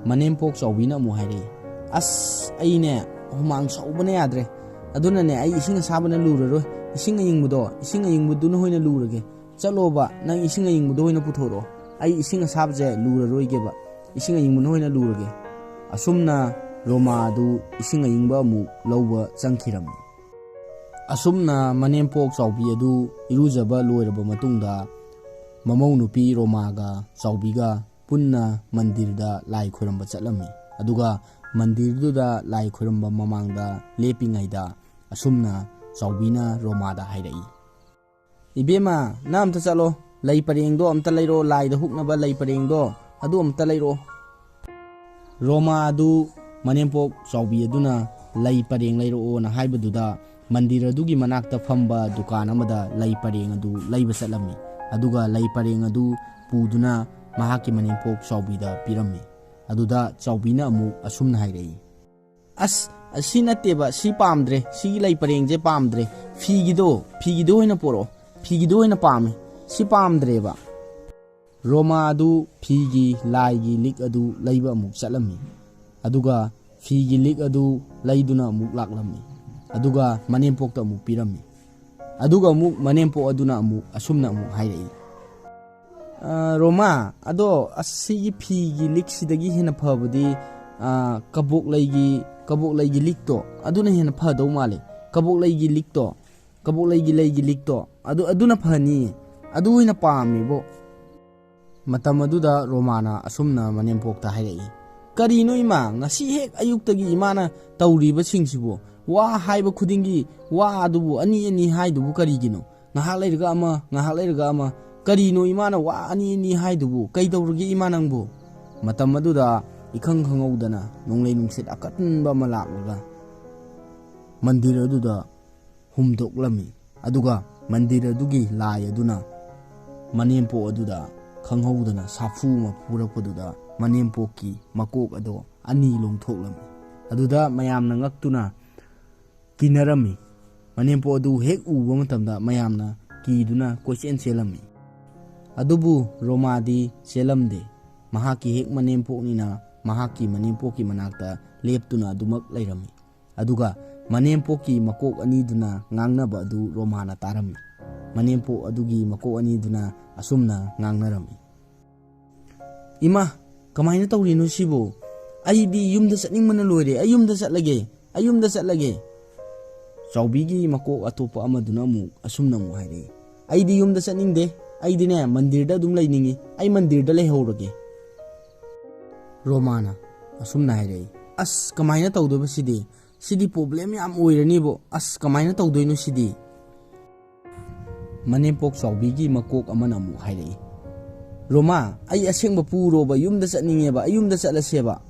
ꯃꯅꯦꯝꯄꯣꯛ ꯆꯥꯎꯕꯤꯅ ꯑꯃꯨꯛ ꯍꯥꯏꯔꯛꯏ, "ꯑꯁ, ꯑꯩꯅꯦ ꯍꯨꯃꯥꯡ ꯁꯧꯕꯅ ꯌꯥꯗ꯭ꯔꯦ, ꯑꯗꯨꯅꯅꯦ ꯑꯩ ꯏꯁꯤꯡ ꯑꯁꯥꯕꯅ ꯂꯨꯔꯔꯣꯏ, ꯏꯁꯤꯡ ꯑꯌꯤꯡꯕꯗꯣ, ꯏꯁꯤꯡ ꯑꯌꯤꯡꯕꯗꯨꯅ ꯑꯣꯏꯅ ꯂꯨꯔꯒꯦ꯫ ꯆꯠꯂꯣꯕ, ꯅꯪ ꯏꯁꯤꯡ ꯑꯌꯤꯡꯕꯗꯣ ꯑꯣꯏꯅ ꯄꯨꯊꯣꯔꯛꯑꯣ, ꯑꯩ ꯏꯁꯤꯡ ꯑꯁꯥꯕꯁꯦ ꯂꯨꯔꯔꯣꯏꯒꯦꯕ, ꯏꯁꯤꯡ ꯑꯌꯤꯡꯕꯅ ꯑꯣꯏꯅ ꯂꯨꯔꯒꯦ"꯫ ꯑꯁꯨꯝꯅ ꯔꯣꯃꯥ ꯑꯗꯨ ꯏꯁꯤꯡ ꯑꯌꯤꯡꯕ ꯑꯃꯨꯛ ꯂꯧꯕ ꯆꯪꯈꯤꯔꯝꯃꯤ꯫ ꯑꯁꯨꯝꯅ ꯃꯅꯦꯝꯄꯣꯛ ꯆꯥꯎꯕꯤ ꯑꯗꯨ ꯏꯔꯨꯖꯕ ꯂꯣꯏꯔꯕ ꯃꯇꯨꯡꯗ ꯃꯃꯧ ꯅꯨꯄꯤ ꯔꯣꯃꯥꯒ ꯆꯥꯎꯕꯤꯒ ꯄꯨꯟꯅ ꯃꯟꯗꯤꯔꯗ ꯂꯥꯏ ꯈꯣꯏꯔꯝꯕ ꯆꯠꯂꯝꯃꯤ꯫ ꯑꯗꯨꯒ ꯃꯟꯗꯤꯔꯗꯨꯗ ꯂꯥꯏ ꯈꯣꯏꯔꯝꯕ ꯃꯃꯥꯡꯗ ꯂꯦꯞꯄꯤꯉꯩꯗ ꯑꯁꯨꯝꯅ ꯆꯥꯎꯕꯤꯅ ꯔꯣꯃꯥꯗ ꯍꯥꯏꯔꯛꯏ, "ꯏꯕꯦꯝꯃ, ꯅꯪ ꯑꯝꯇ ꯆꯠꯂꯣ, ꯂꯩ ꯄꯔꯦꯡꯗꯣ ꯑꯝꯇ ꯂꯩꯔꯛꯑꯣ, ꯂꯥꯏꯗ ꯍꯨꯛꯅꯕ ꯂꯩ ꯄꯔꯦꯡꯗꯣ, ꯑꯗꯨ ꯑꯝꯇ ꯂꯩꯔꯛꯑꯣ"꯫ ꯔꯣꯃꯥ ꯑꯗꯨ ꯃꯅꯦꯝꯄꯣꯛ ꯆꯥꯎꯕꯤ ꯑꯗꯨꯅ ꯂꯩ ꯄꯔꯦꯡ ꯂꯩꯔꯛꯑꯣꯅ ꯍꯥꯏꯕꯗꯨꯗ ꯃꯟꯗꯤꯔ ꯑꯗꯨꯒꯤ ꯃꯅꯥꯛꯇ ꯐꯝꯕ ꯗꯨꯀꯥꯟ ꯑꯃꯗ ꯂꯩ ꯄꯔꯦꯡ ꯑꯗꯨ ꯂꯩꯕ ꯆꯠꯂꯝꯃꯤ꯫ ꯑꯗꯨꯒ ꯂꯩ ꯄꯔꯦꯡ ꯑꯗꯨ ꯄꯨꯗꯨꯅ ꯃꯍꯥꯛꯀꯤ ꯃꯅꯦꯝꯄꯣꯛ ꯆꯥꯎꯕꯤꯗ ꯄꯤꯔꯝꯃꯤ꯫ ꯑꯗꯨꯗ ꯆꯥꯎꯕꯤꯅ ꯑꯃꯨꯛ ꯑꯁꯨꯝꯅ ꯍꯥꯏꯔꯛꯏ, "ꯑꯁ, ꯑꯁꯤ ꯅꯠꯇꯦꯕ, ꯁꯤ ꯄꯥꯝꯗ꯭ꯔꯦ, ꯁꯤꯒꯤ ꯂꯩ ꯄꯔꯦꯡꯁꯦ ꯄꯥꯝꯗ꯭ꯔꯦ, ꯐꯤꯒꯤꯗꯣ, ꯐꯤꯒꯤꯗꯣ ꯑꯣꯏꯅ ꯄꯣꯔꯛꯑꯣ, ꯐꯤꯒꯤꯗꯣ ꯑꯣꯏꯅ ꯄꯥꯝꯃꯦ, ꯁꯤ ꯄꯥꯝꯗ꯭ꯔꯦꯕ"꯫ ꯔꯣꯃꯥ ꯑꯗꯨ ꯐꯤꯒꯤ ꯂꯥꯏꯒꯤ ꯂꯤꯛ ꯑꯗꯨ ꯂꯩꯕ ꯑꯃꯨꯛ ꯆꯠꯂꯝꯃꯤ꯫ ꯑꯗꯨꯒ ꯐꯤꯒꯤ ꯂꯤꯛ ꯑꯗꯨ ꯂꯩꯗꯨꯅ ꯑꯃꯨꯛ ꯂꯥꯛꯂꯝꯃꯤ꯫ ꯑꯗꯨꯒ ꯃꯅꯦꯝꯄꯣꯛꯇ ꯑꯃꯨꯛ ꯄꯤꯔꯝꯃꯤ꯫ ꯑꯗꯨꯒ ꯑꯃꯨꯛ ꯃꯅꯦꯝꯄꯣꯛ ꯑꯗꯨꯅ ꯑꯃꯨꯛ ꯑꯁꯨꯝꯅ ꯑꯃꯨꯛ ꯍꯥꯏꯔꯛꯏ, "ꯑ, ꯔꯣꯃꯥ, ꯑꯗꯣ ꯑꯁꯤꯒꯤ ꯐꯤꯒꯤ ꯂꯤꯛꯁꯤꯗꯒꯤ ꯍꯦꯟꯅ ꯐꯕꯗꯤ, ꯑ, ꯀꯕꯣꯛ ꯂꯩꯒꯤ, ꯀꯕꯣꯛ ꯂꯩꯒꯤ ꯂꯤꯛꯇꯣ ꯑꯗꯨꯅ ꯍꯦꯟꯅ ꯐꯗꯧ ꯃꯥꯜꯂꯦ꯫ ꯀꯕꯣꯛ ꯂꯩꯒꯤ ꯂꯤꯛꯇꯣ, ꯀꯕꯣꯛ ꯂꯩꯒꯤ, ꯂꯩꯒꯤ ꯂꯤꯛꯇꯣ ꯑꯗꯨ, ꯑꯗꯨꯅ ꯐꯅꯤꯌꯦ꯫ ꯑꯗꯨ ꯑꯣꯏꯅ ꯄꯥꯝꯃꯦꯕꯣ꯫" ꯃꯇꯝ ꯑꯗꯨꯗ ꯔꯣꯃꯥꯅ ꯑꯁꯨꯝꯅ ꯃꯅꯦꯝꯄꯣꯛꯇ ꯍꯥꯏꯔꯛꯏ, "ꯀꯔꯤꯅꯣ ꯏꯃꯥ, ꯉꯁꯤ ꯍꯦꯛ ꯑꯌꯨꯛꯇꯒꯤ ꯏꯃꯥꯅ ꯇꯧꯔꯤꯕꯁꯤꯡꯁꯤꯕꯨ? ꯋꯥ ꯍꯥꯏꯕ ꯈꯨꯗꯤꯡꯒꯤ ꯋꯥ ꯑꯗꯨꯕꯨ ꯑꯅꯤ ꯑꯅꯤ ꯍꯥꯏꯗꯨꯕꯨ ꯀꯔꯤꯒꯤꯅꯣ? ꯉꯥꯏꯍꯥꯛ ꯂꯩꯔꯒ ꯑꯃ, ꯉꯥꯏꯍꯥꯛ ꯂꯩꯔꯒ ꯑꯃ꯫ ꯀꯔꯤꯅꯣ ꯏꯃꯥꯅ ꯋꯥ ꯑꯅꯤ ꯑꯅꯤ ꯍꯥꯏꯗꯨꯕꯨ? ꯀꯩꯗꯧꯔꯒꯦ ꯏꯃꯥ ꯅꯪꯕꯨ?" ꯃꯇꯝ ꯑꯗꯨꯗ ꯏꯈꯪ ꯈꯪꯍꯧꯗꯅ ꯅꯣꯡꯂꯩ ꯅꯨꯡꯁꯤꯠ ꯑꯀꯟꯕ ꯑꯃ ꯂꯥꯛꯂꯒ ꯃꯟꯗꯤꯔ ꯑꯗꯨꯗ ꯍꯨꯝꯗꯣꯛꯂꯝꯃꯤ꯫ ꯑꯗꯨꯒ ꯃꯟꯗꯤꯔ ꯑꯗꯨꯒꯤ ꯂꯥꯏ ꯑꯗꯨꯅ ꯃꯅꯦꯝꯄꯣꯛ ꯑꯗꯨꯗ ꯈꯪꯍꯧꯗꯅ ꯁꯥꯐꯨ ꯑꯃ ꯐꯨꯔꯛꯄꯗꯨꯗ ꯃꯅꯦꯝꯄꯣꯛꯀꯤ ꯃꯀꯣꯛ ꯑꯗꯣ ꯑꯅꯤ ꯂꯣꯡꯊꯣꯛꯂꯝꯃꯤ꯫ ꯑꯗꯨꯗ ꯃꯌꯥꯝꯅ ꯉꯛꯇꯨꯅ ꯀꯤꯅꯔꯝꯃꯤ꯫ ꯃꯅꯦꯝꯄꯣꯛ ꯑꯗꯨ ꯍꯦꯛ ꯎꯕ ꯃꯇꯝꯗ ꯃꯌꯥꯝꯅ ꯀꯤꯗꯨꯅ ꯀꯣꯏꯆꯦꯟ ꯆꯦꯜꯂꯝꯃꯤ꯫ ꯑꯗꯨꯕꯨ ꯔꯣꯃꯥꯗꯤ ꯆꯦꯜꯂꯝꯗꯦ꯫ ꯃꯍꯥꯛꯀꯤ ꯍꯦꯛ ꯃꯅꯦꯝꯄꯣꯛꯅꯤꯅ ꯃꯍꯥꯛꯀꯤ ꯃꯅꯦꯝꯄꯣꯛꯀꯤ ꯃꯅꯥꯛꯇ ꯂꯦꯞꯇꯨꯅ ꯑꯗꯨꯃꯛ ꯂꯩꯔꯝꯃꯤ꯫ ꯑꯗꯨꯒ ꯃꯅꯦꯝꯄꯣꯛꯀꯤ ꯃꯀꯣꯛ ꯑꯅꯤꯗꯨꯅ ꯉꯥꯡꯅꯕ ꯑꯗꯨ ꯔꯣꯃꯥꯅ ꯇꯥꯔꯝꯃꯤ꯫ ꯃꯅꯦꯝꯄꯣꯛ ꯑꯗꯨꯒꯤ ꯃꯀꯣꯛ ꯑꯅꯤꯗꯨꯅ ꯑꯁꯨꯝꯅ ꯉꯥꯡꯅꯔꯝꯃꯤ, "ꯏꯃꯥ, ꯀꯃꯥꯏꯅ ꯇꯧꯔꯤꯅꯣ ꯁꯤꯕꯨ? ꯑꯩꯗꯤ ꯌꯨꯝꯗ ꯆꯠꯅꯤꯡꯕꯅ ꯂꯣꯏꯔꯦ꯫ ꯑꯩ ꯌꯨꯝꯗ ꯆꯠꯂꯒꯦ꯫ ꯑꯩ ꯌꯨꯝꯗ ꯆꯠꯂꯒꯦ꯫" ꯆꯥꯎꯕꯤꯒꯤ ꯃꯀꯣꯛ ꯑꯇꯣꯞꯄ ꯑꯃꯗꯨꯅ ꯑꯃꯨꯛ ꯑꯁꯨꯝꯅ ꯑꯃꯨꯛ ꯍꯥꯏꯔꯛꯏ, "ꯑꯩꯗꯤ ꯌꯨꯝꯗ ꯆꯠꯅꯤꯡꯗꯦ꯫ ꯑꯩꯗꯤꯅꯦ ꯃꯟꯗꯤꯔꯗ ꯑꯗꯨꯝ ꯂꯩꯅꯤꯡꯉꯤ꯫ ꯑꯩ ꯃꯟꯗꯤꯔꯗ ꯂꯩꯍꯧꯔꯒꯦ꯫" ꯔꯣꯃꯥꯅ ꯑꯁꯨꯝꯅ ꯍꯥꯏꯔꯛꯏ, "ꯑꯁ, ꯀꯃꯥꯏꯅ ꯇꯧꯗꯣꯏꯕ ꯁꯤꯗꯤ? ꯁꯤꯗꯤ ꯄ꯭ꯔꯣꯕ꯭ꯂꯦꯝ ꯌꯥꯝ ꯑꯣꯏꯔꯅꯤꯕꯣ꯫ ꯑꯁ, ꯀꯃꯥꯏꯅ ꯇꯧꯗꯣꯏꯅꯣ ꯁꯤꯗꯤ?" ꯃꯅꯦꯝꯄꯣꯛ ꯆꯥꯎꯕꯤꯒꯤ ꯃꯀꯣꯛ ꯑꯃꯅ ꯑꯃꯨꯛ ꯍꯥꯏꯔꯛꯏ, "ꯔꯣꯃꯥ, ꯑꯩ ꯑꯁꯦꯡꯕ ꯄꯨꯔꯣꯕ, ꯌꯨꯝꯗ ꯆꯠꯅꯤꯡꯉꯦꯕ, ꯑꯩ ꯌꯨꯝꯗ ꯆꯠꯂꯁꯦꯕ꯫"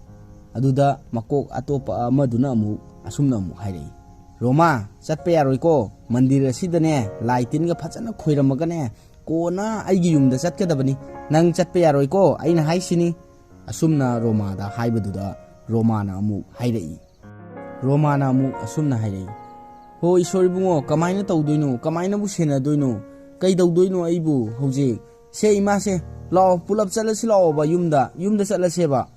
ꯑꯗꯨꯗ ꯃꯀꯣꯛ ꯑꯇꯣꯞꯄ ꯑꯃꯗꯨꯅ ꯑꯃꯨꯛ ꯑꯁꯨꯝꯅ ꯑꯃꯨꯛ ꯍꯥꯏꯔꯛꯏ, "ꯔꯣꯃꯥ, ꯆꯠꯄ ꯌꯥꯔꯣꯏꯀꯣ꯫ ꯃꯟꯗꯤꯔ ꯑꯁꯤꯗꯅꯦ ꯂꯥꯏ ꯇꯤꯟꯒ ꯐꯖꯅ ꯈꯣꯏꯔꯝꯃꯒꯅꯦ ꯀꯣꯟꯅ ꯑꯩꯒꯤ ꯌꯨꯝꯗ ꯆꯠꯀꯗꯕꯅꯤ꯫ ꯅꯪ ꯆꯠꯄ ꯌꯥꯔꯣꯏꯀꯣ, ꯑꯩꯅ ꯍꯥꯏꯁꯤꯅꯤ꯫" ꯑꯁꯨꯝꯅ ꯔꯣꯃꯥꯗ ꯍꯥꯏꯕꯗꯨꯗ ꯔꯣꯃꯥꯅ ꯑꯃꯨꯛ ꯍꯥꯏꯔꯛꯏ, ꯔꯣꯃꯥꯅ ꯑꯃꯨꯛ ꯑꯁꯨꯝꯅ ꯍꯥꯏꯔꯛꯏ, "ꯍꯣ ꯏꯁꯣꯔ ꯏꯕꯨꯡꯉꯣ, ꯀꯃꯥꯏꯅ ꯇꯧꯗꯣꯏꯅꯣ? ꯀꯃꯥꯏꯅꯕꯨ ꯁꯦꯟꯅꯗꯣꯏꯅꯣ? ꯀꯩꯗꯧꯗꯣꯏꯅꯣ ꯑꯩꯕꯨ ꯍꯧꯖꯤꯛ? ꯁꯦ ꯏꯃꯥꯁꯦ, ꯂꯥꯛꯑꯣ, ꯄꯨꯂꯞ ꯆꯠꯂꯁꯤ ꯂꯥꯛꯑꯣꯕ ꯌꯨꯝꯗ, ꯌꯨꯝꯗ ꯆꯠꯂꯁꯦꯕ꯫"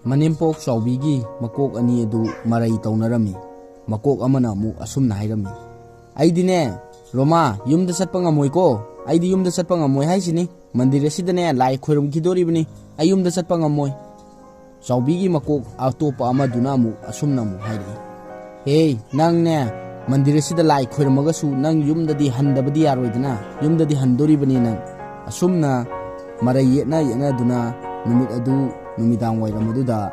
ꯃꯅꯦꯝꯄꯣꯛ ꯆꯥꯎꯕꯤꯒꯤ ꯃꯀꯣꯛ ꯑꯅꯤ ꯑꯗꯨ ꯃꯔꯩ ꯇꯧꯅꯔꯝꯃꯤ꯫ ꯃꯀꯣꯛ ꯑꯃꯅ ꯑꯃꯨꯛ ꯑꯁꯨꯝꯅ ꯍꯥꯏꯔꯝꯃꯤ, "ꯑꯩꯗꯤꯅꯦ, "ꯔꯣꯃꯥ, ꯌꯨꯝꯗ ꯆꯠꯄ ꯉꯝꯃꯣꯏꯀꯣ꯫ ꯑꯩꯗꯤ ꯌꯨꯝꯗ ꯆꯠꯄ ꯉꯝꯃꯣꯏ ꯍꯥꯏꯁꯤꯅꯤ꯫ ꯃꯟꯗꯤꯔ ꯑꯁꯤꯗꯅꯦ ꯂꯥꯏ ꯈꯣꯏꯔꯝꯈꯤꯗꯣꯔꯤꯕꯅꯤ꯫ ꯑꯩ ꯌꯨꯝꯗ ꯆꯠꯄ ꯉꯝꯃꯣꯏ꯫" ꯆꯥꯎꯕꯤꯒꯤ ꯃꯀꯣꯛ ꯑꯇꯣꯞꯄ ꯑꯃꯗꯨꯅ ꯑꯃꯨꯛ ꯑꯁꯨꯝꯅ ꯑꯃꯨꯛ ꯍꯥꯏꯔꯛꯏ, "ꯍꯦ, ꯅꯪꯅꯦ, ꯃꯟꯗꯤꯔ ꯑꯁꯤꯗ ꯂꯥꯏ ꯈꯣꯏꯔꯝꯃꯒꯁꯨ ꯅꯪ ꯌꯨꯝꯗꯗꯤ ꯍꯟꯗꯕꯗꯤ ꯌꯥꯔꯣꯏꯗꯅ, ꯌꯨꯝꯗꯗꯤ ꯍꯟꯗꯣꯔꯤꯕꯅꯤ ꯅꯪ꯫" ꯑꯁꯨꯝꯅ ꯃꯔꯩ ꯌꯦꯠꯅ ꯌꯦꯠꯅꯗꯨꯅ ꯅꯨꯃꯤꯠ ꯑꯗꯨ ꯅꯨꯃꯤꯗꯥꯡ ꯋꯥꯏꯔꯝ ꯑꯗꯨꯗ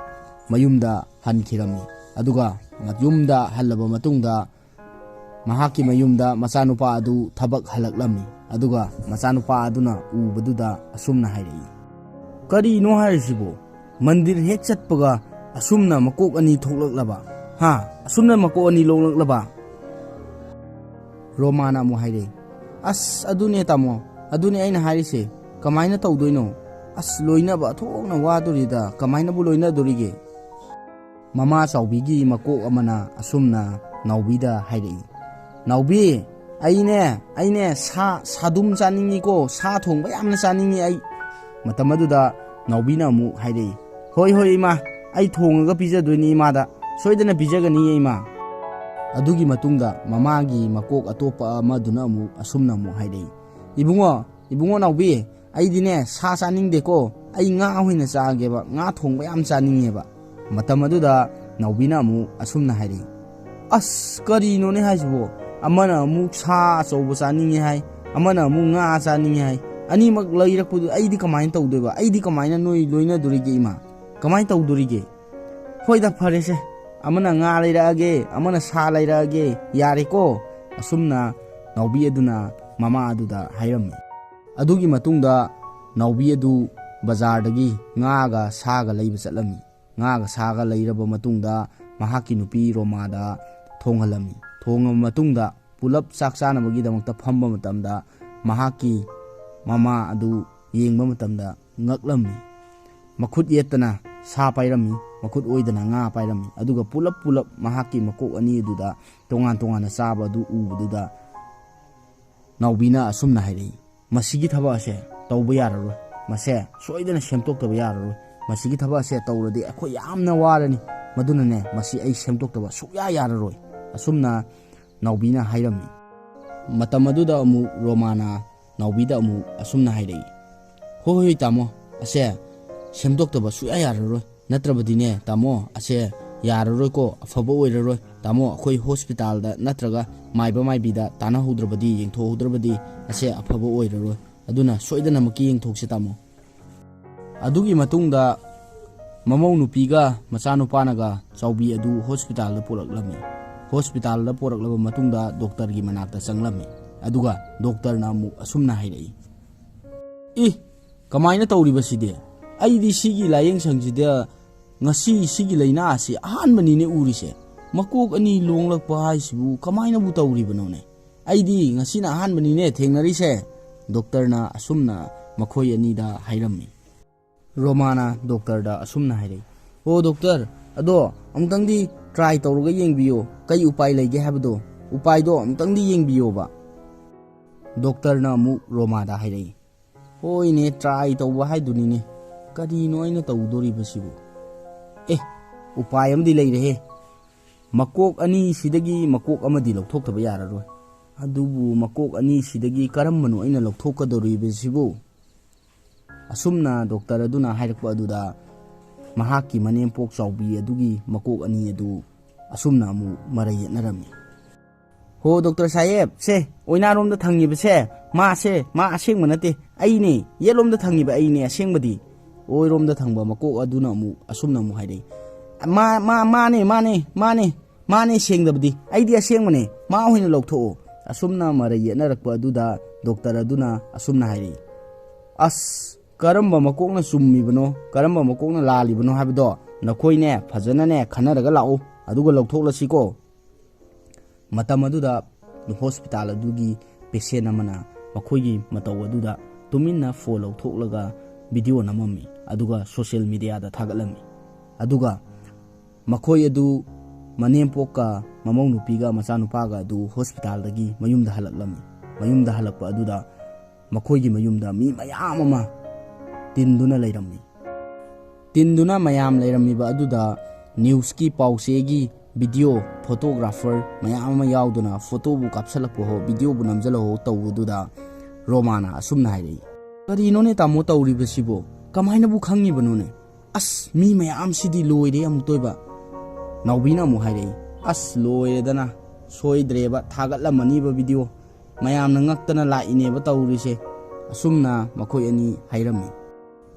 ꯃꯌꯨꯝꯗ ꯍꯟꯈꯤꯔꯝꯃꯤ꯫ ꯑꯗꯨꯒ ꯌꯨꯝꯗ ꯍꯜꯂꯕ ꯃꯇꯨꯡꯗ ꯃꯍꯥꯛꯀꯤ ꯃꯌꯨꯝꯗ ꯃꯆꯥꯅꯨꯄꯥ ꯑꯗꯨ ꯊꯕꯛ ꯍꯜꯂꯛꯂꯝꯃꯤ꯫ ꯑꯗꯨꯒ ꯃꯆꯥꯅꯨꯄꯥ ꯑꯗꯨꯅ ꯎꯕꯗꯨꯗ ꯑꯁꯨꯝꯅ ꯍꯥꯏꯔꯛꯏ, "ꯀꯔꯤꯅꯣ ꯍꯥꯏꯔꯤꯁꯤꯕꯣ? ꯃꯟꯗꯤꯔ ꯍꯦꯛ ꯆꯠꯄꯒ ꯑꯁꯨꯝꯅ ꯃꯀꯣꯛ ꯑꯅꯤ ꯊꯣꯛꯂꯛꯂꯕ? ꯍꯥ? ꯑꯁꯨꯝꯅ ꯃꯀꯣꯛ ꯑꯅꯤ ꯂꯣꯛꯂꯛꯂꯕ?" ꯔꯣꯃꯥꯅ ꯑꯃꯨꯛ ꯍꯥꯏꯔꯛꯏ, "ꯑꯁ, ꯑꯗꯨꯅꯦ ꯇꯥꯃꯣ, ꯑꯗꯨꯅꯦ ꯑꯩꯅ ꯍꯥꯏꯔꯤꯁꯦ꯫ ꯀꯃꯥꯏꯅ ꯇꯧꯗꯣꯏꯅꯣ? ꯑꯁ, ꯂꯣꯏꯅꯕ ꯑꯊꯣꯛꯅ ꯋꯥꯗꯣꯔꯤꯗ꯫ ꯀꯃꯥꯏꯅꯕꯨ ꯂꯣꯏꯅꯗꯣꯔꯤꯒꯦ?" ꯃꯃꯥ ꯆꯥꯎꯕꯤꯒꯤ ꯃꯀꯣꯛ ꯑꯃꯅ ꯑꯁꯨꯝꯅ ꯅꯥꯎꯕꯤꯗ ꯍꯥꯏꯔꯛꯏ, "ꯅꯥꯎꯕꯤ, ꯑꯩꯅꯦ, ꯑꯩꯅꯦ ꯁꯥ, ꯁꯥꯗꯨꯝ ꯆꯥꯅꯤꯡꯉꯤꯀꯣ, ꯁꯥ ꯊꯣꯡꯕ ꯌꯥꯝꯅ ꯆꯥꯅꯤꯡꯉꯤ ꯑꯩ꯫" ꯃꯇꯝ ꯑꯗꯨꯗ ꯅꯥꯎꯕꯤꯅ ꯑꯃꯨꯛ ꯍꯥꯏꯔꯛꯏ, "ꯍꯣꯏ, ꯍꯣꯏ, ꯏꯃꯥ, ꯑꯩ ꯊꯣꯡꯉꯒ ꯄꯤꯖꯗꯣꯏꯅꯤ ꯏꯃꯥꯗ, ꯁꯣꯏꯗꯅ ꯄꯤꯖꯒꯅꯤꯌꯦ ꯏꯃꯥ꯫" ꯑꯗꯨꯒꯤ ꯃꯇꯨꯡꯗ ꯃꯃꯥꯒꯤ ꯃꯀꯣꯛ ꯑꯇꯣꯞꯄ ꯑꯃꯗꯨꯅ ꯑꯃꯨꯛ ꯑꯁꯨꯝꯅ ꯑꯃꯨꯛ ꯍꯥꯏꯔꯛꯏ, "ꯏꯕꯨꯡꯉꯣ, ꯏꯕꯨꯡꯉꯣ ꯅꯥꯎꯕꯤ, ꯑꯩꯗꯤꯅꯦ ꯁꯥ ꯆꯥꯅꯤꯡꯗꯦꯀꯣ, ꯑꯩ ꯉꯥ ꯑꯣꯏꯅ ꯆꯥꯒꯦꯕ, ꯉꯥ ꯊꯣꯡꯕ ꯌꯥꯝ ꯆꯥꯅꯤꯡꯉꯦꯕ꯫" ꯃꯇꯝ ꯑꯗꯨꯗ ꯅꯥꯎꯕꯤꯅ ꯑꯃꯨꯛ ꯑꯁꯨꯝꯅ ꯍꯥꯏꯔꯛꯏ, "ꯑꯁ, ꯀꯔꯤꯅꯣꯅꯦ ꯍꯥꯏꯁꯤꯕꯣ? ꯑꯃꯅ ꯑꯃꯨꯛ ꯁꯥ ꯑꯆꯧꯕ ꯆꯥꯅꯤꯡꯉꯦ ꯍꯥꯏ, ꯑꯃꯅ ꯑꯃꯨꯛ ꯉꯥ ꯆꯥꯅꯤꯡꯉꯦ ꯍꯥꯏ꯫ ꯑꯅꯤꯃꯛ ꯂꯩꯔꯛꯄꯗꯨ ꯑꯩꯗꯤ ꯀꯃꯥꯏꯅ ꯇꯧꯗꯣꯏꯕ? ꯑꯩꯗꯤ ꯀꯃꯥꯏꯅ ꯅꯣꯏ ꯂꯣꯏꯅꯗꯣꯔꯤꯒꯦ ꯏꯃꯥ? ꯀꯃꯥꯏꯅ ꯇꯧꯗꯣꯔꯤꯒꯦ? ꯍꯣꯏꯗ, ꯐꯔꯦꯁꯦ, ꯑꯃꯅ ꯉꯥ ꯂꯩꯔꯛꯑꯒꯦ, ꯑꯃꯅ ꯁꯥ ꯂꯩꯔꯛꯑꯒꯦ, ꯌꯥꯔꯦꯀꯣ?" ꯑꯁꯨꯝꯅ ꯅꯥꯎꯕꯤ ꯑꯗꯨꯅ ꯃꯃꯥ ꯑꯗꯨꯗ ꯍꯥꯏꯔꯝꯃꯤ꯫ ꯑꯗꯨꯒꯤ ꯃꯇꯨꯡꯗ ꯅꯥꯎꯕꯤ ꯑꯗꯨ ꯕꯖꯥꯔꯗꯒꯤ ꯉꯥꯒ ꯁꯥꯒ ꯂꯩꯕ ꯆꯠꯂꯝꯃꯤ꯫ ꯉꯥꯒ ꯁꯥꯒ ꯂꯩꯔꯕ ꯃꯇꯨꯡꯗ ꯃꯍꯥꯛꯀꯤ ꯅꯨꯄꯤ ꯔꯣꯃꯥꯗ ꯊꯣꯡꯍꯜꯂꯝꯃꯤ꯫ ꯊꯣꯡꯉꯕ ꯃꯇꯨꯡꯗ ꯄꯨꯂꯞ ꯆꯥꯛ ꯆꯥꯅꯕꯒꯤꯗꯃꯛꯇ ꯐꯝꯕ ꯃꯇꯝꯗ ꯃꯍꯥꯛꯀꯤ ꯃꯃꯥ ꯑꯗꯨ ꯌꯦꯡꯕ ꯃꯇꯝꯗ ꯉꯛꯂꯝꯃꯤ꯫ ꯃꯈꯨꯠ ꯌꯦꯠꯇꯅ ꯁꯥ ꯄꯥꯏꯔꯝꯃꯤ, ꯃꯈꯨꯠ ꯑꯣꯏꯗꯅ ꯉꯥ ꯄꯥꯏꯔꯝꯃꯤ꯫ ꯑꯗꯨꯒ ꯄꯨꯂꯞ ꯄꯨꯂꯞ ꯃꯍꯥꯛꯀꯤ ꯃꯀꯣꯛ ꯑꯅꯤ ꯑꯗꯨꯗ ꯇꯣꯉꯥꯟ ꯇꯣꯉꯥꯟꯅ ꯆꯥꯕ ꯑꯗꯨ ꯎꯕꯗꯨꯗ ꯅꯥꯎꯕꯤꯅ ꯑꯁꯨꯝꯅ ꯍꯥꯏꯔꯛꯏ, "ꯃꯁꯤꯒꯤ ꯊꯕꯛ ꯑꯁꯦ ꯇꯧꯕ ꯌꯥꯔꯔꯣꯏ, ꯃꯁꯦ ꯁꯣꯏꯗꯅ ꯁꯦꯝꯗꯣꯛꯇꯕ ꯌꯥꯔꯔꯣꯏ꯫ ꯃꯁꯤꯒꯤ ꯊꯕꯛ ꯑꯁꯦ ꯇꯧꯔꯗꯤ ꯑꯩꯈꯣꯏ ꯌꯥꯝꯅ ꯋꯥꯔꯅꯤ꯫ ꯃꯗꯨꯅꯅꯦ, ꯃꯁꯤ ꯑꯩ ꯁꯦꯝꯗꯣꯛꯇꯕ ꯁꯨꯛꯌꯥ ꯌꯥꯔꯔꯣꯏ꯫" ꯑꯁꯨꯝꯅ ꯅꯥꯎꯕꯤꯅ ꯍꯥꯏꯔꯝꯃꯤ꯫ ꯃꯇꯝ ꯑꯗꯨꯗ ꯑꯃꯨꯛ ꯔꯣꯃꯥꯅ ꯅꯥꯎꯕꯤꯗ ꯑꯃꯨꯛ ꯑꯁꯨꯝꯅ ꯍꯥꯏꯔꯛꯏ, "ꯍꯣꯏ, ꯍꯣꯏ, ꯇꯥꯃꯣ, ꯑꯁꯦ ꯁꯦꯝꯗꯣꯛꯇꯕ ꯁꯨꯡꯌꯥ ꯌꯥꯔꯔꯣꯏ꯫ ꯅꯠꯇ꯭ꯔꯕꯗꯤꯅꯦ, ꯇꯥꯃꯣ, ꯑꯁꯦ ꯌꯥꯔꯔꯣꯏꯀꯣ, ꯑꯐꯕ ꯑꯣꯏꯔꯔꯣꯏ꯫ ꯇꯥꯃꯣ, ꯑꯩꯈꯣꯏ ꯍꯣꯁꯄꯤꯇꯥꯜꯗ ꯅꯠꯇ꯭ꯔꯒ ꯃꯥꯏꯕ ꯃꯥꯏꯕꯤꯗ ꯇꯥꯟꯅꯍꯧꯗ꯭ꯔꯕꯗꯤ, ꯌꯦꯡꯊꯣꯛꯍꯧꯗ꯭ꯔꯕꯗꯤ ꯑꯁꯦ ꯑꯐꯕ ꯑꯣꯏꯔꯔꯣꯏ꯫ ꯑꯗꯨꯅ ꯁꯣꯏꯗꯅꯃꯛꯀꯤ ꯌꯦꯡꯊꯣꯛꯁꯦ, ꯇꯥꯃꯣ"꯫ ꯑꯗꯨꯒꯤ ꯃꯇꯨꯡꯗ ꯃꯃꯧ ꯅꯨꯄꯤꯒ ꯃꯆꯥꯅꯨꯄꯥꯅꯒ ꯆꯥꯎꯕꯤ ꯑꯗꯨ ꯍꯣꯁꯄꯤꯇꯥꯜꯗ ꯄꯨꯔꯛꯂꯝꯃꯤ꯫ ꯍꯣꯁꯄꯤꯇꯥꯜꯗ ꯄꯨꯔꯛꯂꯕ ꯃꯇꯨꯡꯗ ꯗꯣꯛꯇꯔꯒꯤ ꯃꯅꯥꯛꯇ ꯆꯪꯂꯝꯃꯤ꯫ ꯑꯗꯨꯒ ꯗꯣꯛꯇꯔꯅ ꯑꯃꯨꯛ ꯑꯁꯨꯝꯅ ꯍꯥꯏꯔꯛꯏ, "ꯏ, ꯀꯃꯥꯏꯅ ꯇꯧꯔꯤꯕꯁꯤꯗꯤ? ꯑꯩꯗꯤ ꯁꯤꯒꯤ ꯂꯥꯏꯌꯦꯡ ꯁꯪꯁꯤꯗ ꯉꯁꯤ ꯁꯤꯒꯤ ꯂꯥꯏꯅꯥ ꯑꯁꯤ ꯑꯍꯥꯟꯕꯅꯤꯅꯦ ꯎꯔꯤꯁꯦ꯫ ꯃꯀꯣꯛ ꯑꯅꯤ ꯂꯣꯡꯂꯛꯄ ꯍꯥꯏꯁꯤꯕꯨ ꯀꯃꯥꯏꯅꯕꯨ ꯇꯧꯔꯤꯕꯅꯣꯅꯦ? ꯑꯩꯗꯤ ꯉꯁꯤꯅ ꯑꯍꯥꯟꯕꯅꯤꯅꯦ ꯊꯦꯡꯅꯔꯤꯁꯦ"꯫ ꯗꯣꯛꯇꯔꯅ ꯑꯁꯨꯝꯅ ꯃꯈꯣꯏ ꯑꯅꯤꯗ ꯍꯥꯏꯔꯝꯃꯤ꯫ ꯔꯣꯃꯥꯅ ꯗꯣꯛꯇꯔꯗ ꯑꯁꯨꯝꯅ ꯍꯥꯏꯔꯛꯏ, "ꯑꯣ ꯗꯣꯛꯇꯔ, ꯑꯗꯣ ꯑꯃꯨꯛꯇꯪꯗꯤ ꯇ꯭ꯔꯥꯏ ꯇꯧꯔꯒ ꯌꯦꯡꯕꯤꯌꯣ, ꯀꯩ ꯎꯄꯥꯏ ꯂꯩꯒꯦ ꯍꯥꯏꯕꯗꯣ, ꯎꯄꯥꯏꯗꯣ ꯑꯃꯨꯛꯇꯪꯗꯤ ꯌꯦꯡꯕꯤꯌꯣꯕ"꯫ ꯗꯣꯛꯇꯔꯅ ꯑꯃꯨꯛ ꯔꯣꯃꯥꯗ ꯍꯥꯏꯔꯛꯏ, "ꯍꯣꯏꯅꯦ, ꯇ꯭ꯔꯥꯏ ꯇꯧꯕ ꯍꯥꯏꯗꯨꯅꯤꯅꯦ, ꯀꯔꯤꯅꯣ ꯑꯩꯅ ꯇꯧꯗꯣꯔꯤꯕꯁꯤꯕꯨ? ꯑꯦ, ꯎꯄꯥꯏ ꯑꯃꯗꯤ ꯂꯩꯔꯦꯍꯦ꯫ ꯃꯀꯣꯛ ꯑꯅꯤꯁꯤꯗꯒꯤ ꯃꯀꯣꯛ ꯑꯃꯗꯤ ꯂꯧꯊꯣꯛꯇꯕ ꯌꯥꯔꯔꯣꯏ꯫ ꯑꯗꯨꯕꯨ ꯃꯀꯣꯛ ꯑꯅꯤꯁꯤꯗꯒꯤ ꯀꯔꯝꯕꯅꯣ ꯑꯩꯅ ꯂꯧꯊꯣꯛꯀꯗꯧꯔꯤꯕꯁꯤꯕꯨ?" ꯑꯁꯨꯝꯅ ꯗꯣꯛꯇꯔ ꯑꯗꯨꯅ ꯍꯥꯏꯔꯛꯄ ꯑꯗꯨꯗ ꯃꯍꯥꯛꯀꯤ ꯃꯅꯦꯝꯄꯣꯛ ꯆꯥꯎꯕꯤ ꯑꯗꯨꯒꯤ ꯃꯀꯣꯛ ꯑꯅꯤ ꯑꯗꯨ ꯑꯁꯨꯝꯅ ꯑꯃꯨꯛ ꯃꯔꯩ ꯌꯦꯠꯅꯔꯝꯃꯤ꯫ "ꯍꯣ ꯗꯣꯛꯇꯔ ꯁꯥꯍꯦꯕ, ꯁꯦ ꯑꯣꯏꯅꯥꯔꯣꯝꯗ ꯊꯪꯉꯤꯕꯁꯦ, ꯃꯥꯁꯦ, ꯃꯥ ꯑꯁꯦꯡꯕ ꯅꯠꯇꯦ, ꯑꯩꯅꯦ, ꯌꯦꯠꯂꯣꯝꯗ ꯊꯪꯉꯤꯕ ꯑꯩꯅꯦ ꯑꯁꯦꯡꯕꯗꯤ"꯫ ꯑꯣꯏꯔꯣꯝꯗ ꯊꯪꯕ ꯃꯀꯣꯛ ꯑꯗꯨꯅ ꯑꯃꯨꯛ ꯑꯁꯨꯝꯅ ꯑꯃꯨꯛ ꯍꯥꯏꯔꯛꯏ, "ꯃꯥ, ꯃꯥ, ꯃꯥꯅꯦ, ꯃꯥꯅꯦ, ꯃꯥꯅꯦ, ꯃꯥꯅꯦ ꯁꯦꯡꯗꯕꯗꯤ, ꯑꯩꯗꯤ ꯑꯁꯦꯡꯕꯅꯦ, ꯃꯥ ꯑꯣꯏꯅ ꯂꯧꯊꯣꯛꯑꯣ"꯫ ꯑꯁꯨꯝꯅ ꯃꯔꯩ ꯌꯦꯠꯅꯔꯛꯄ ꯑꯗꯨꯗ ꯗꯣꯛꯇꯔ ꯑꯗꯨꯅ ꯑꯁꯨꯝꯅ ꯍꯥꯏꯔꯛꯏ, "ꯑꯁ, ꯀꯔꯝꯕ ꯃꯀꯣꯛꯅ ꯆꯨꯝꯃꯤꯕꯅꯣ, ꯀꯔꯝꯕ ꯃꯀꯣꯛꯅ ꯂꯥꯜꯂꯤꯕꯅꯣ ꯍꯥꯏꯕꯗꯣ ꯅꯈꯣꯏꯅꯦ ꯐꯖꯅꯅꯦ ꯈꯟꯅꯔꯒ ꯂꯥꯛꯎ, ꯑꯗꯨꯒ ꯂꯧꯊꯣꯛꯂꯁꯤꯀꯣ"꯫ ꯃꯇꯝ ꯑꯗꯨꯗ ꯍꯣꯁꯄꯤꯇꯥꯜ ꯑꯗꯨꯒꯤ ꯄꯦꯁꯦꯟ ꯑꯃꯅ ꯃꯈꯣꯏꯒꯤ ꯃꯇꯧ ꯑꯗꯨꯗ ꯇꯨꯃꯤꯟꯅ ꯐꯣꯟ ꯂꯧꯊꯣꯛꯂꯒ ꯚꯤꯗꯤꯑꯣ ꯅꯝꯃꯝꯃꯤ, ꯑꯗꯨꯒ ꯁꯣꯁꯤꯌꯦꯜ ꯃꯤꯗꯤꯌꯥꯗ ꯊꯥꯒꯠꯂꯝꯃꯤ꯫ ꯑꯗꯨꯒ ꯃꯈꯣꯏ ꯑꯗꯨ ꯃꯅꯦꯝꯄꯣꯛꯀ ꯃꯃꯧ ꯅꯨꯄꯤꯒ ꯃꯆꯥꯅꯨꯄꯥꯒ ꯑꯗꯨ ꯍꯣꯁꯄꯤꯇꯥꯜꯗꯒꯤ ꯃꯌꯨꯝꯗ ꯍꯜꯂꯛꯂꯝꯃꯤ꯫ ꯃꯌꯨꯝꯗ ꯍꯜꯂꯛꯄ ꯑꯗꯨꯗ ꯃꯈꯣꯏꯒꯤ ꯃꯌꯨꯝꯗ ꯃꯤ ꯃꯌꯥꯝ ꯑꯃ ꯇꯤꯟꯗꯨꯅ ꯂꯩꯔꯝꯃꯤ꯫ ꯇꯤꯟꯗꯨꯅ ꯃꯌꯥꯝ ꯂꯩꯔꯝꯃꯤꯕ ꯑꯗꯨꯗ ꯅ꯭ꯌꯨꯁꯀꯤ ꯄꯥꯎꯆꯦꯒꯤ ꯚꯤꯗꯤꯑꯣ ꯐꯣꯇꯣꯒ꯭ꯔꯥꯐꯔ ꯃꯌꯥꯝ ꯑꯃ ꯌꯥꯎꯗꯨꯅ ꯐꯣꯇꯣꯕꯨ ꯀꯥꯞꯁꯜꯂꯛꯄ ꯍꯣ, ꯚꯤꯗꯤꯑꯣꯕꯨ ꯅꯝꯖꯜꯂꯛꯍꯣ ꯇꯧꯕꯗꯨꯗ ꯔꯣꯃꯥꯅ ꯑꯁꯨꯝꯅ ꯍꯥꯏꯔꯛꯏ, "ꯀꯔꯤꯅꯣꯅꯦ ꯇꯥꯃꯣ ꯇꯧꯔꯤꯕꯁꯤꯕꯣ? ꯀꯃꯥꯏꯅꯕꯨ ꯈꯪꯉꯤꯕꯅꯣꯅꯦ? ꯑꯁ, ꯃꯤ ꯃꯌꯥꯝꯁꯤꯗꯤ ꯂꯣꯏꯔꯦ ꯑꯃꯨꯛꯇꯣꯏꯕ꯫" ꯅꯥꯎꯕꯤꯅ ꯑꯃꯨꯛ ꯍꯥꯏꯔꯛꯏ, "ꯑꯁ, ꯂꯣꯏꯔꯦꯗꯅ, ꯁꯣꯏꯗ꯭ꯔꯦꯕ, ꯊꯥꯒꯠꯂꯝꯃꯅꯤꯕ ꯚꯤꯗꯤꯑꯣ꯫ ꯃꯌꯥꯝꯅ ꯉꯛꯇꯅ ꯂꯥꯛꯏꯅꯦꯕ ꯇꯧꯔꯤꯁꯦ꯫" ꯑꯁꯨꯝꯅ ꯃꯈꯣꯏ ꯑꯅꯤ ꯍꯥꯏꯔꯝꯃꯤ꯫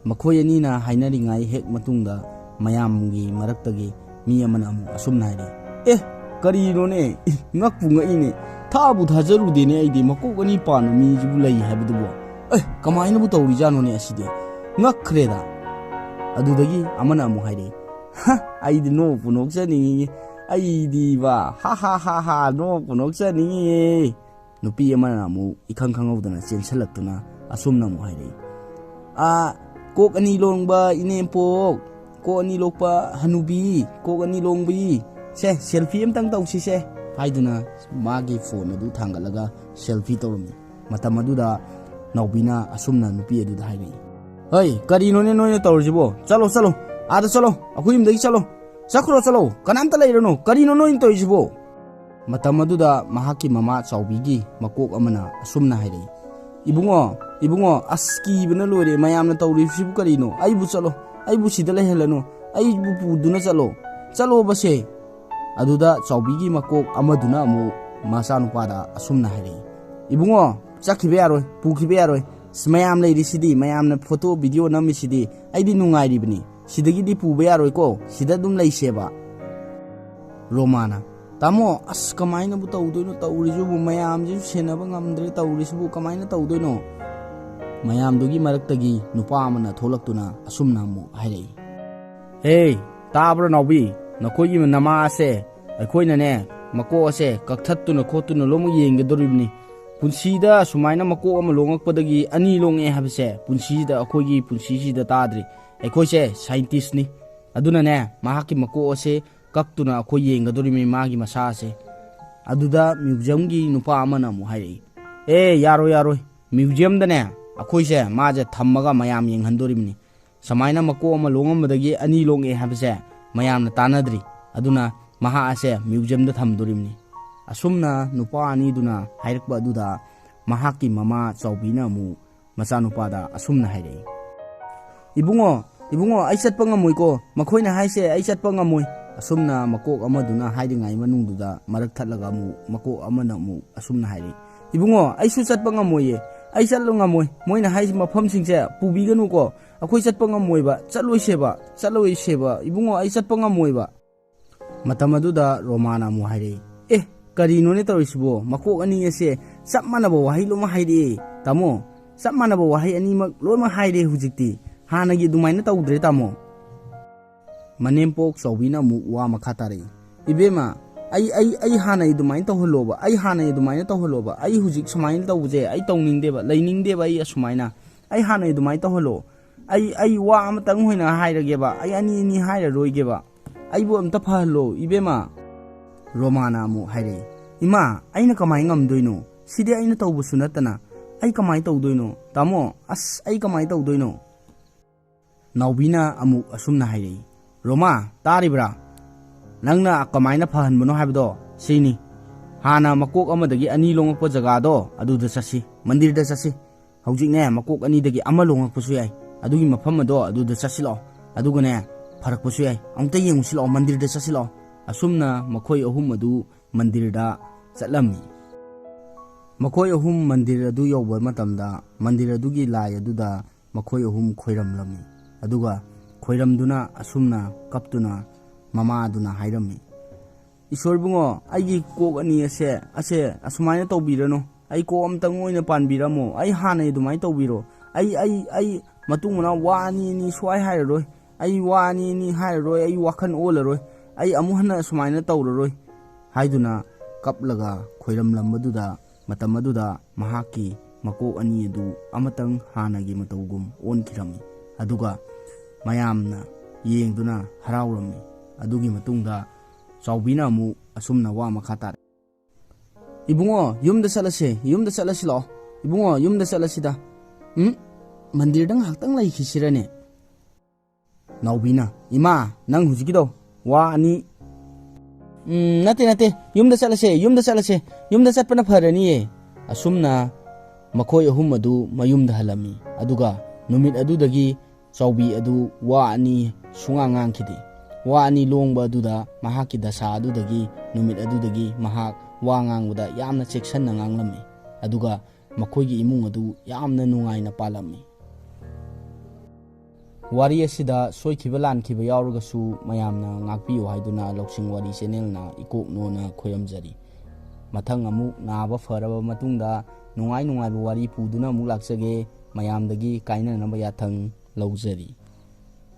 ꯃꯈꯣꯏ ꯑꯅꯤꯅ ꯍꯥꯏꯅꯔꯤꯉꯩ ꯍꯦꯛ ꯃꯇꯨꯡꯗ ꯃꯌꯥꯝꯒꯤ ꯃꯔꯛꯇꯒꯤ ꯃꯤ ꯑꯃꯅ ꯑꯃꯨꯛ ꯑꯁꯨꯝꯅ ꯍꯥꯏꯔꯛꯏ, "ꯑꯦ, ꯀꯔꯤꯅꯣꯅꯦ? ꯏ, ꯉꯛꯄꯨ ꯉꯛꯏꯅꯦ꯫ ꯊꯥꯕꯨ ꯊꯥꯖꯔꯨꯗꯦꯅꯦ ꯑꯩꯗꯤ, ꯃꯀꯣꯛ ꯑꯅꯤ ꯄꯥꯟꯕ ꯃꯤꯁꯤꯕꯨ ꯂꯩ ꯍꯥꯏꯕꯗꯨꯕꯨ꯫ ꯑꯦ, ꯀꯃꯥꯏꯅꯕꯨ ꯇꯧꯔꯤꯖꯥꯠꯅꯣꯅꯦ ꯑꯁꯤꯗꯤ? ꯉꯛꯈ꯭ꯔꯦꯗ꯫" ꯑꯗꯨꯗꯒꯤ ꯑꯃꯅ ꯑꯃꯨꯛ ꯍꯥꯏꯔꯛꯏ, "ꯍ, ꯑꯩꯗꯤ ꯅꯣꯛꯄꯨ ꯅꯣꯛꯆꯅꯤꯡꯉꯤ꯫ ꯑꯩꯗꯤꯕ, ꯍꯥ ꯍꯥ ꯍꯥ ꯍꯥ, ꯅꯣꯛꯄꯨ ꯅꯣꯛꯆꯅꯤꯡꯉꯤꯌꯦ꯫" ꯅꯨꯄꯤ ꯑꯃꯅ ꯑꯃꯨꯛ ꯏꯈꯪ ꯈꯪꯍꯧꯗꯅ ꯆꯦꯟꯁꯤꯜꯂꯛꯇꯨꯅ ꯑꯁꯨꯝꯅ ꯑꯃꯨꯛ ꯍꯥꯏꯔꯛꯏ, "ꯑꯥ, ꯀꯣꯛ ꯑꯅꯤ ꯂꯣꯡꯕ ꯏꯅꯦꯝꯄꯣꯛ, ꯀꯣꯛ ꯑꯅꯤ ꯂꯣꯛꯄ ꯍꯅꯨꯕꯤ, ꯀꯣꯛ ꯑꯅꯤ ꯂꯣꯡꯕꯤ, ꯁꯦ, ꯁꯦꯜꯐꯤ ꯑꯝꯇꯪ ꯇꯧꯁꯤꯁꯦ," ꯍꯥꯏꯗꯨꯅ ꯃꯥꯒꯤ ꯐꯣꯟ ꯑꯗꯨ ꯊꯥꯡꯒꯠꯂꯒ ꯁꯦꯜꯐꯤ ꯇꯧꯔꯝꯃꯤ꯫ ꯃꯇꯝ ꯑꯗꯨꯗ ꯅꯥꯎꯕꯤꯅ ꯑꯁꯨꯝꯅ ꯅꯨꯄꯤ ꯑꯗꯨꯗ ꯍꯥꯏꯔꯛꯏ, "ꯍꯩ, ꯀꯔꯤꯅꯣꯅꯦ ꯅꯣꯏꯅ ꯇꯧꯔꯤꯁꯤꯕꯣ? ꯆꯠꯂꯣ, ꯆꯠꯂꯣ, ꯑꯥꯗ ꯆꯠꯂꯣ, ꯑꯩꯈꯣꯏ ꯌꯨꯝꯗꯒꯤ ꯆꯠꯂꯣ, ꯆꯠꯈ꯭ꯔꯣ, ꯆꯠꯂꯣ, ꯀꯅꯥꯝꯇ ꯂꯩꯔꯅꯨ, ꯀꯔꯤꯅꯣ ꯅꯣꯏꯅ ꯇꯧꯔꯤꯁꯤꯕꯣ?" ꯃꯇꯝ ꯑꯗꯨꯗ ꯃꯍꯥꯛꯀꯤ ꯃꯃꯥ ꯆꯥꯎꯕꯤꯒꯤ ꯃꯀꯣꯛ ꯑꯃꯅ ꯑꯁꯨꯝꯅ ꯍꯥꯏꯔꯛꯏ, "ꯏꯕꯨꯡꯉꯣ, ꯏꯕꯨꯡꯉꯣ, ꯑꯁ, ꯀꯤꯕꯅ ꯂꯣꯏꯔꯦ, ꯃꯌꯥꯝꯅ ꯇꯧꯔꯤꯕꯁꯤꯕꯨ ꯀꯔꯤꯅꯣ? ꯑꯩꯕꯨ ꯆꯠꯂꯣ, ꯑꯩꯕꯨ ꯁꯤꯗ ꯂꯩꯍꯜꯂꯅꯨ, ꯑꯩꯕꯨ ꯄꯨꯗꯨꯅ ꯆꯠꯂꯣ, ꯆꯠꯂꯣꯕꯁꯦ꯫" ꯑꯗꯨꯗ ꯆꯥꯎꯕꯤꯒꯤ ꯃꯀꯣꯛ ꯑꯃꯗꯨꯅ ꯑꯃꯨꯛ ꯃꯆꯥꯅꯨꯄꯥꯗ ꯑꯁꯨꯝꯅ ꯍꯥꯏꯔꯛꯏ, "ꯏꯕꯨꯡꯉꯣ, ꯆꯠꯈꯤꯕ ꯌꯥꯔꯣꯏ, ꯄꯨꯈꯤꯕ ꯌꯥꯔꯣꯏ꯫ ꯑꯁ, ꯃꯌꯥꯝ ꯂꯩꯔꯤꯁꯤꯗꯤ, ꯃꯌꯥꯝꯅ ꯐꯣꯇꯣ ꯚꯤꯗꯤꯑꯣ ꯅꯝꯃꯤꯁꯤꯗꯤ, ꯑꯩꯗꯤ ꯅꯨꯡꯉꯥꯏꯔꯤꯕꯅꯤ꯫ ꯁꯤꯗꯒꯤꯗꯤ ꯄꯨꯕ ꯌꯥꯔꯣꯏꯀꯣ, ꯁꯤꯗ ꯑꯗꯨꯝ ꯂꯩꯁꯦꯕ꯫" ꯔꯣꯃꯥꯅ, "ꯇꯥꯃꯣ, ꯑꯁ, ꯀꯃꯥꯏꯅꯕꯨ ꯇꯧꯗꯣꯏꯅꯣ ꯇꯧꯔꯤꯁꯤꯕꯨ? ꯃꯌꯥꯝꯁꯤꯁꯨ ꯁꯦꯟꯅꯕ ꯉꯝꯗ꯭ꯔꯦ ꯇꯧꯔꯤꯁꯤꯕꯨ, ꯀꯃꯥꯏꯅ ꯇꯧꯗꯣꯏꯅꯣ?" ꯃꯌꯥꯝꯗꯨꯒꯤ ꯃꯔꯛꯇꯒꯤ ꯅꯨꯄꯥ ꯑꯃꯅ ꯊꯣꯛꯂꯛꯇꯨꯅ ꯑꯁꯨꯝꯅ ꯑꯃꯨꯛ ꯍꯥꯏꯔꯛꯏ, "ꯍꯦ, ꯇꯥꯕ꯭ꯔꯣ ꯅꯥꯎꯕꯤ? ꯅꯈꯣꯏꯒꯤ ꯅꯃꯥꯁꯦ ꯑꯩꯈꯣꯏꯅꯅꯦ, ꯃꯀꯣꯛ ꯑꯁꯦ ꯀꯛꯊꯠꯇꯨꯅ ꯈꯣꯠꯇꯨꯅ ꯂꯣꯏꯅꯃꯛ ꯌꯦꯡꯒꯗꯧꯔꯤꯕꯅꯤ꯫ ꯄꯨꯟꯁꯤꯗ ꯁꯨꯃꯥꯏꯅ ꯃꯀꯣꯛ ꯑꯃ ꯂꯣꯡꯉꯛꯄꯗꯒꯤ ꯑꯅꯤ ꯂꯣꯡꯉꯛꯑꯦ ꯍꯥꯏꯕꯁꯦ ꯄꯨꯟꯁꯤꯁꯤꯗ, ꯑꯩꯈꯣꯏꯒꯤ ꯄꯨꯟꯁꯤꯁꯤꯗ ꯇꯥꯗ꯭ꯔꯤ꯫ ꯑꯩꯈꯣꯏꯁꯦ ꯁꯥꯏꯟꯇꯤꯁꯅꯤ꯫ ꯑꯗꯨꯅꯅꯦ, ꯃꯍꯥꯛꯀꯤ ꯃꯀꯣꯛ ꯑꯁꯦ ꯀꯛꯇꯨꯅ ꯑꯩꯈꯣꯏ ꯌꯦꯡꯒꯗꯧꯔꯤꯕꯅꯤ, ꯃꯥꯒꯤ ꯃꯁꯥ ꯑꯁꯦ꯫" ꯑꯗꯨꯗ ꯃ꯭ꯌꯨꯖꯤꯌꯝꯒꯤ ꯅꯨꯄꯥ ꯑꯃꯅ ꯑꯃꯨꯛ ꯍꯥꯏꯔꯛꯏ, "ꯑꯦ, ꯌꯥꯔꯣꯏ, ꯌꯥꯔꯣꯏ꯫ ꯃ꯭ꯌꯨꯖꯤꯌꯝꯗꯅꯦ ꯑꯩꯈꯣꯏꯁꯦ ꯃꯥꯁꯦ ꯊꯝꯃꯒ ꯃꯌꯥꯝ ꯌꯦꯡꯍꯟꯗꯣꯔꯤꯕꯅꯤ꯫ ꯁꯨꯃꯥꯏꯅ ꯃꯀꯣꯛ ꯑꯃ ꯂꯣꯡꯉꯝꯕꯗꯒꯤ ꯑꯅꯤ ꯂꯣꯡꯉꯛꯑꯦ ꯍꯥꯏꯕꯁꯦ ꯃꯌꯥꯝꯅ ꯇꯥꯟꯅꯗ꯭ꯔꯤ꯫ ꯑꯗꯨꯅ ꯃꯍꯥꯛ ꯑꯁꯦ ꯃ꯭ꯌꯨꯖꯤꯌꯝꯗ ꯊꯝꯗꯣꯔꯤꯕꯅꯤ꯫ ꯑꯁꯨꯝꯅ ꯅꯨꯄꯥ ꯑꯅꯤꯗꯨꯅ ꯍꯥꯏꯔꯛꯄ ꯑꯗꯨꯗ ꯃꯍꯥꯛꯀꯤ ꯃꯃꯥ ꯆꯥꯎꯕꯤꯅ ꯑꯃꯨꯛ ꯃꯆꯥꯅꯨꯄꯥꯗ ꯑꯁꯨꯝꯅ ꯍꯥꯏꯔꯛꯏ, "ꯏꯕꯨꯡꯉꯣ, ꯏꯕꯨꯡꯉꯣ, ꯑꯩ ꯆꯠꯄ ꯉꯝꯃꯣꯏꯀꯣ, ꯃꯈꯣꯏꯅ ꯍꯥꯏꯁꯦ ꯑꯩ ꯆꯠꯄ ꯉꯝꯃꯣꯏ"꯫ ꯑꯁꯨꯝꯅ ꯃꯀꯣꯛ ꯑꯃꯗꯨꯅ ꯍꯥꯏꯔꯤꯉꯩ ꯃꯅꯨꯡꯗꯨꯗ ꯃꯔꯛ ꯊꯠꯂꯒ ꯑꯃꯨꯛ ꯃꯀꯣꯛ ꯑꯃꯅ ꯑꯃꯨꯛ ꯑꯁꯨꯝꯅ ꯍꯥꯏꯔꯛꯏ, "ꯏꯕꯨꯡꯉꯣ, ꯑꯩꯁꯨ ꯆꯠꯄ ꯉꯝꯃꯣꯏꯌꯦ, ꯑꯩ ꯆꯠꯂꯨ ꯉꯝꯃꯣꯏ, ꯃꯣꯏꯅ ꯍꯥꯏꯁꯤ ꯃꯐꯝꯁꯤꯡꯁꯦ ꯄꯨꯕꯤꯒꯅꯨꯀꯣ, ꯑꯩꯈꯣꯏ ꯆꯠꯄ ꯉꯝꯃꯣꯏꯕ, ꯆꯠꯂꯣꯏꯁꯦꯕ, ꯆꯠꯂꯣꯏꯁꯦꯕ, ꯏꯕꯨꯡꯉꯣ, ꯑꯩ ꯆꯠꯄ ꯉꯝꯃꯣꯏꯕ"꯫ ꯃꯇꯝ ꯑꯗꯨꯗ ꯔꯣꯃꯥꯅ ꯑꯃꯨꯛ ꯍꯥꯏꯔꯛꯏ, "ꯑꯦ, ꯀꯔꯤꯅꯣꯅꯦ ꯇꯧꯔꯤꯁꯤꯕꯣ? ꯃꯀꯣꯛ ꯑꯅꯤ ꯑꯁꯦ ꯆꯞ ꯃꯥꯟꯅꯕ ꯋꯥꯍꯩ ꯂꯣꯏꯅꯃꯛ ꯍꯥꯏꯔꯛꯑꯦ꯫ ꯇꯥꯃꯣ, ꯆꯞ ꯃꯥꯟꯅꯕ ꯋꯥꯍꯩ ꯑꯅꯤꯃꯛ ꯂꯣꯏꯅꯃꯛ ꯍꯥꯏꯔꯦ ꯍꯧꯖꯤꯛꯇꯤ꯫ ꯍꯥꯟꯅꯒꯤ ꯑꯗꯨꯃꯥꯏꯅ ꯇꯧꯗ꯭ꯔꯦ, ꯇꯥꯃꯣ"꯫ ꯃꯅꯦꯝꯄꯣꯛ ꯆꯥꯎꯕꯤꯅ ꯑꯃꯨꯛ ꯋꯥ ꯃꯈꯥ ꯇꯥꯔꯛꯏ, "ꯏꯕꯦꯝꯃ, ꯑꯩ, ꯑꯩ, ꯑꯩ ꯍꯥꯟꯅꯒꯤ ꯑꯗꯨꯃꯥꯏꯅ ꯇꯧꯍꯜꯂꯣꯕ, ꯑꯩ ꯍꯥꯟꯅꯒꯤ ꯑꯗꯨꯃꯥꯏꯅ ꯇꯧꯍꯜꯂꯣꯕ, ꯑꯩ ꯍꯧꯖꯤꯛ ꯁꯨꯃꯥꯏꯅ ꯇꯧꯕꯁꯦ ꯑꯩ ꯇꯧꯅꯤꯡꯗꯦꯕ, ꯂꯩꯅꯤꯡꯗꯦꯕ ꯑꯩ ꯑꯁꯨꯃꯥꯏꯅ꯫ ꯑꯩ ꯍꯥꯟꯅꯒꯤ ꯑꯗꯨꯃꯥꯏꯅ ꯇꯧꯍꯜꯂꯣ꯫ ꯑꯩ, ꯑꯩ ꯋꯥ ꯑꯃꯇꯪ ꯑꯣꯏꯅ ꯍꯥꯏꯔꯒꯦꯕ, ꯑꯩ ꯑꯅꯤ ꯑꯅꯤ ꯍꯥꯏꯔꯔꯣꯏꯒꯦꯕ꯫ ꯑꯩꯕꯨ ꯑꯝꯇ ꯐꯍꯜꯂꯣ, ꯏꯕꯦꯝꯃ"꯫ ꯔꯣꯃꯥꯅ ꯑꯃꯨꯛ ꯍꯥꯏꯔꯛꯏ, "ꯏꯃꯥ, ꯑꯩꯅ ꯀꯃꯥꯏꯅ ꯉꯝꯗꯣꯏꯅꯣ? ꯁꯤꯗꯤ ꯑꯩꯅ ꯇꯧꯕꯁꯨ ꯅꯠꯇꯅ꯫ ꯑꯩ ꯀꯃꯥꯏꯅ ꯇꯧꯗꯣꯏꯅꯣ? ꯇꯥꯃꯣ, ꯑꯁ, ꯑꯩ ꯀꯃꯥꯏꯅ ꯇꯧꯗꯣꯏꯅꯣ?" ꯅꯥꯎꯕꯤꯅ ꯑꯃꯨꯛ ꯑꯁꯨꯝꯅ ꯍꯥꯏꯔꯛꯏ, "ꯔꯣꯃꯥ, ꯇꯥꯔꯤꯕ꯭ꯔꯥ? ꯅꯪꯅ ꯀꯃꯥꯏꯅ ꯐꯍꯟꯕꯅꯣ ꯍꯥꯏꯕꯗꯣ ꯁꯤꯅꯤ꯫ ꯍꯥꯟꯅ ꯃꯀꯣꯛ ꯑꯃꯗꯒꯤ ꯑꯅꯤ ꯂꯣꯡꯉꯛꯄ ꯖꯒꯥꯗꯣ ꯑꯗꯨꯗ ꯆꯠꯁꯤ, ꯃꯟꯗꯤꯔꯗ ꯆꯠꯁꯤ꯫ ꯍꯧꯖꯤꯛꯅꯦ, ꯃꯀꯣꯛ ꯑꯅꯤꯗꯒꯤ ꯑꯃ ꯂꯣꯡꯉꯛꯄꯁꯨ ꯌꯥꯏ꯫ ꯑꯗꯨꯒꯤ ꯃꯐꯝ ꯑꯗꯣ ꯑꯗꯨꯗ ꯆꯠꯁꯤꯜꯂꯛꯑꯣ꯫ ꯑꯗꯨꯒꯅꯦ, ꯐꯔꯛꯄꯁꯨ ꯌꯥꯏ꯫ ꯑꯃꯨꯛꯇ ꯌꯦꯡꯉꯨꯁꯤꯜꯂꯛꯑꯣ, ꯃꯟꯗꯤꯔꯗ ꯆꯠꯁꯤꯜꯂꯛꯑꯣ"꯫ ꯑꯁꯨꯝꯅ ꯃꯈꯣꯏ ꯑꯍꯨꯝ ꯑꯗꯨ ꯃꯟꯗꯤꯔꯗ ꯆꯠꯂꯝꯃꯤ꯫ ꯃꯈꯣꯏ ꯑꯍꯨꯝ ꯃꯟꯗꯤꯔ ꯑꯗꯨ ꯌꯧꯕ ꯃꯇꯝꯗ, ꯃꯟꯗꯤꯔ ꯑꯗꯨꯒꯤ ꯂꯥꯏ ꯑꯗꯨꯗ ꯃꯈꯣꯏ ꯑꯍꯨꯝ ꯈꯣꯏꯔꯝꯂꯝꯃꯤ꯫ ꯑꯗꯨꯒ ꯈꯣꯏꯔꯝꯗꯨꯅ ꯑꯁꯨꯝꯅ ꯀꯞꯇꯨꯅ ꯃꯃꯥ ꯑꯗꯨꯅ ꯍꯥꯏꯔꯝꯃꯤ, "ꯏꯁꯣꯔ ꯏꯕꯨꯡꯉꯣ, ꯑꯩꯒꯤ ꯀꯣꯛ ꯑꯅꯤ ꯑꯁꯦ, ꯑꯁꯦ ꯑꯁꯨꯃꯥꯏꯅ ꯇꯧꯕꯤꯔꯅꯨ꯫ ꯑꯩ ꯀꯣꯛ ꯑꯝꯇꯪ ꯑꯣꯏꯅ ꯄꯥꯟꯕꯤꯔꯝꯃꯣ꯫ ꯑꯩ ꯍꯥꯟꯅꯒꯤ ꯑꯗꯨꯃꯥꯏꯅ ꯇꯧꯕꯤꯔꯣ꯫ ꯑꯩ, ꯑꯩ, ꯑꯩ ꯃꯇꯨꯡ ꯃꯅꯥꯎ ꯋꯥ ꯑꯅꯤ ꯑꯅꯤ ꯁꯨꯡꯍꯥꯏ ꯍꯥꯏꯔꯔꯣꯏ꯫ ꯑꯩ ꯋꯥ ꯑꯅꯤ ꯑꯅꯤ ꯍꯥꯏꯔꯔꯣꯏ꯫ ꯑꯩ ꯋꯥꯈꯜ ꯑꯣꯜꯂꯔꯣꯏ꯫ ꯑꯩ ꯑꯃꯨꯛ ꯍꯟꯅ ꯑꯁꯨꯃꯥꯏꯅ ꯇꯧꯔꯔꯣꯏ" ꯍꯥꯏꯗꯨꯅ ꯀꯞꯂꯒ ꯈꯣꯏꯔꯝꯂꯝꯕꯗꯨꯗ, ꯃꯇꯝ ꯑꯗꯨꯗ ꯃꯍꯥꯛꯀꯤ ꯃꯀꯣꯛ ꯑꯅꯤ ꯑꯗꯨ ꯑꯃꯇꯪ ꯍꯥꯟꯅꯒꯤ ꯃꯇꯧꯒꯨꯝ ꯑꯣꯟꯈꯤꯔꯝꯃꯤ꯫ ꯑꯗꯨꯒ ꯃꯌꯥꯝꯅ ꯌꯦꯡꯗꯨꯅ ꯍꯔꯥꯎꯔꯝꯃꯤ꯫ ꯑꯗꯨꯒꯤ ꯃꯇꯨꯡꯗ ꯆꯥꯎꯕꯤꯅ ꯑꯃꯨꯛ ꯑꯁꯨꯝꯅ ꯋꯥ ꯃꯈꯥ ꯇꯥꯔꯛꯏ, "ꯏꯕꯨꯡꯉꯣ, ꯌꯨꯝꯗ ꯆꯠꯂꯁꯦ, ꯌꯨꯝꯗ ꯆꯠꯂꯁꯤ ꯂꯥꯛꯑꯣ꯫ ꯏꯕꯨꯡꯉꯣ, ꯌꯨꯝꯗ ꯆꯠꯂꯁꯤꯗ꯫ ꯎꯝ? ꯃꯟꯗꯤꯔꯗ ꯉꯥꯏꯍꯥꯛꯇꯪ ꯂꯩꯈꯤꯁꯤꯔꯅꯦ?" ꯅꯥꯎꯕꯤꯅ, "ꯏꯃꯥ, ꯅꯪ ꯍꯧꯖꯤꯛꯀꯤꯗꯣ ꯋꯥ ꯑꯅꯤ "ꯎꯝ, ꯅꯠꯇꯦ, ꯅꯠꯇꯦ, ꯌꯨꯝꯗ ꯆꯠꯂꯁꯦ, ꯌꯨꯝꯗ ꯆꯠꯂꯁꯦ, ꯌꯨꯝꯗ ꯆꯠꯄꯅ ꯐꯔꯅꯤꯌꯦ"꯫ ꯑꯁꯨꯝꯅ ꯃꯈꯣꯏ ꯑꯍꯨꯝ ꯑꯗꯨ ꯃꯌꯨꯝꯗ ꯍꯜꯂꯝꯃꯤ꯫ ꯑꯗꯨꯒ ꯅꯨꯃꯤꯠ ꯑꯗꯨꯗꯒꯤ ꯆꯥꯎꯕꯤ ꯑꯗꯨ ꯋꯥ ꯑꯅꯤ ꯁꯨꯡꯉꯥꯡ ꯉꯥꯡꯈꯤꯗꯦ꯫ ꯋꯥ ꯑꯅꯤ ꯂꯣꯡꯕ ꯑꯗꯨꯗ ꯃꯍꯥꯛꯀꯤ ꯗꯁꯥ ꯑꯗꯨꯗꯒꯤ ꯅꯨꯃꯤꯠ ꯑꯗꯨꯗꯒꯤ ꯃꯍꯥꯛ ꯋꯥ ꯉꯥꯡꯕꯗ ꯌꯥꯝꯅ ꯆꯦꯛꯁꯤꯟꯅ ꯉꯥꯡꯂꯝꯃꯤ꯫ ꯑꯗꯨꯒ ꯃꯈꯣꯏꯒꯤ ꯏꯃꯨꯡ ꯑꯗꯨ ꯌꯥꯝꯅ ꯅꯨꯡꯉꯥꯏꯅ ꯄꯥꯜꯂꯝꯃꯤ꯫ ꯋꯥꯔꯤ ꯑꯁꯤꯗ ꯁꯣꯏꯈꯤꯕ ꯂꯥꯟꯈꯤꯕ ꯌꯥꯎꯔꯒꯁꯨ ꯃꯌꯥꯝꯅ ꯉꯥꯛꯄꯤꯌꯨ ꯍꯥꯏꯗꯨꯅ ꯂꯧꯁꯤꯡ ꯋꯥꯔꯤ ꯆꯦꯅꯦꯜꯅ ꯏꯀꯣꯛ ꯅꯣꯟꯅ ꯈꯣꯏꯔꯝꯖꯔꯤ꯫ ꯃꯊꯪ ꯑꯃꯨꯛ ꯅꯥꯕ ꯐꯔꯕ ꯃꯇꯨꯡꯗ ꯅꯨꯡꯉꯥꯏ ꯅꯨꯡꯉꯥꯏꯕ ꯋꯥꯔꯤ ꯄꯨꯗꯨꯅ ꯑꯃꯨꯛ ꯂꯥꯛꯆꯒꯦ꯫ ꯃꯌꯥꯝꯗꯒꯤ ꯀꯥꯏꯅꯅꯕ ꯌꯥꯊꯪ ꯂꯧꯖꯔꯤ꯫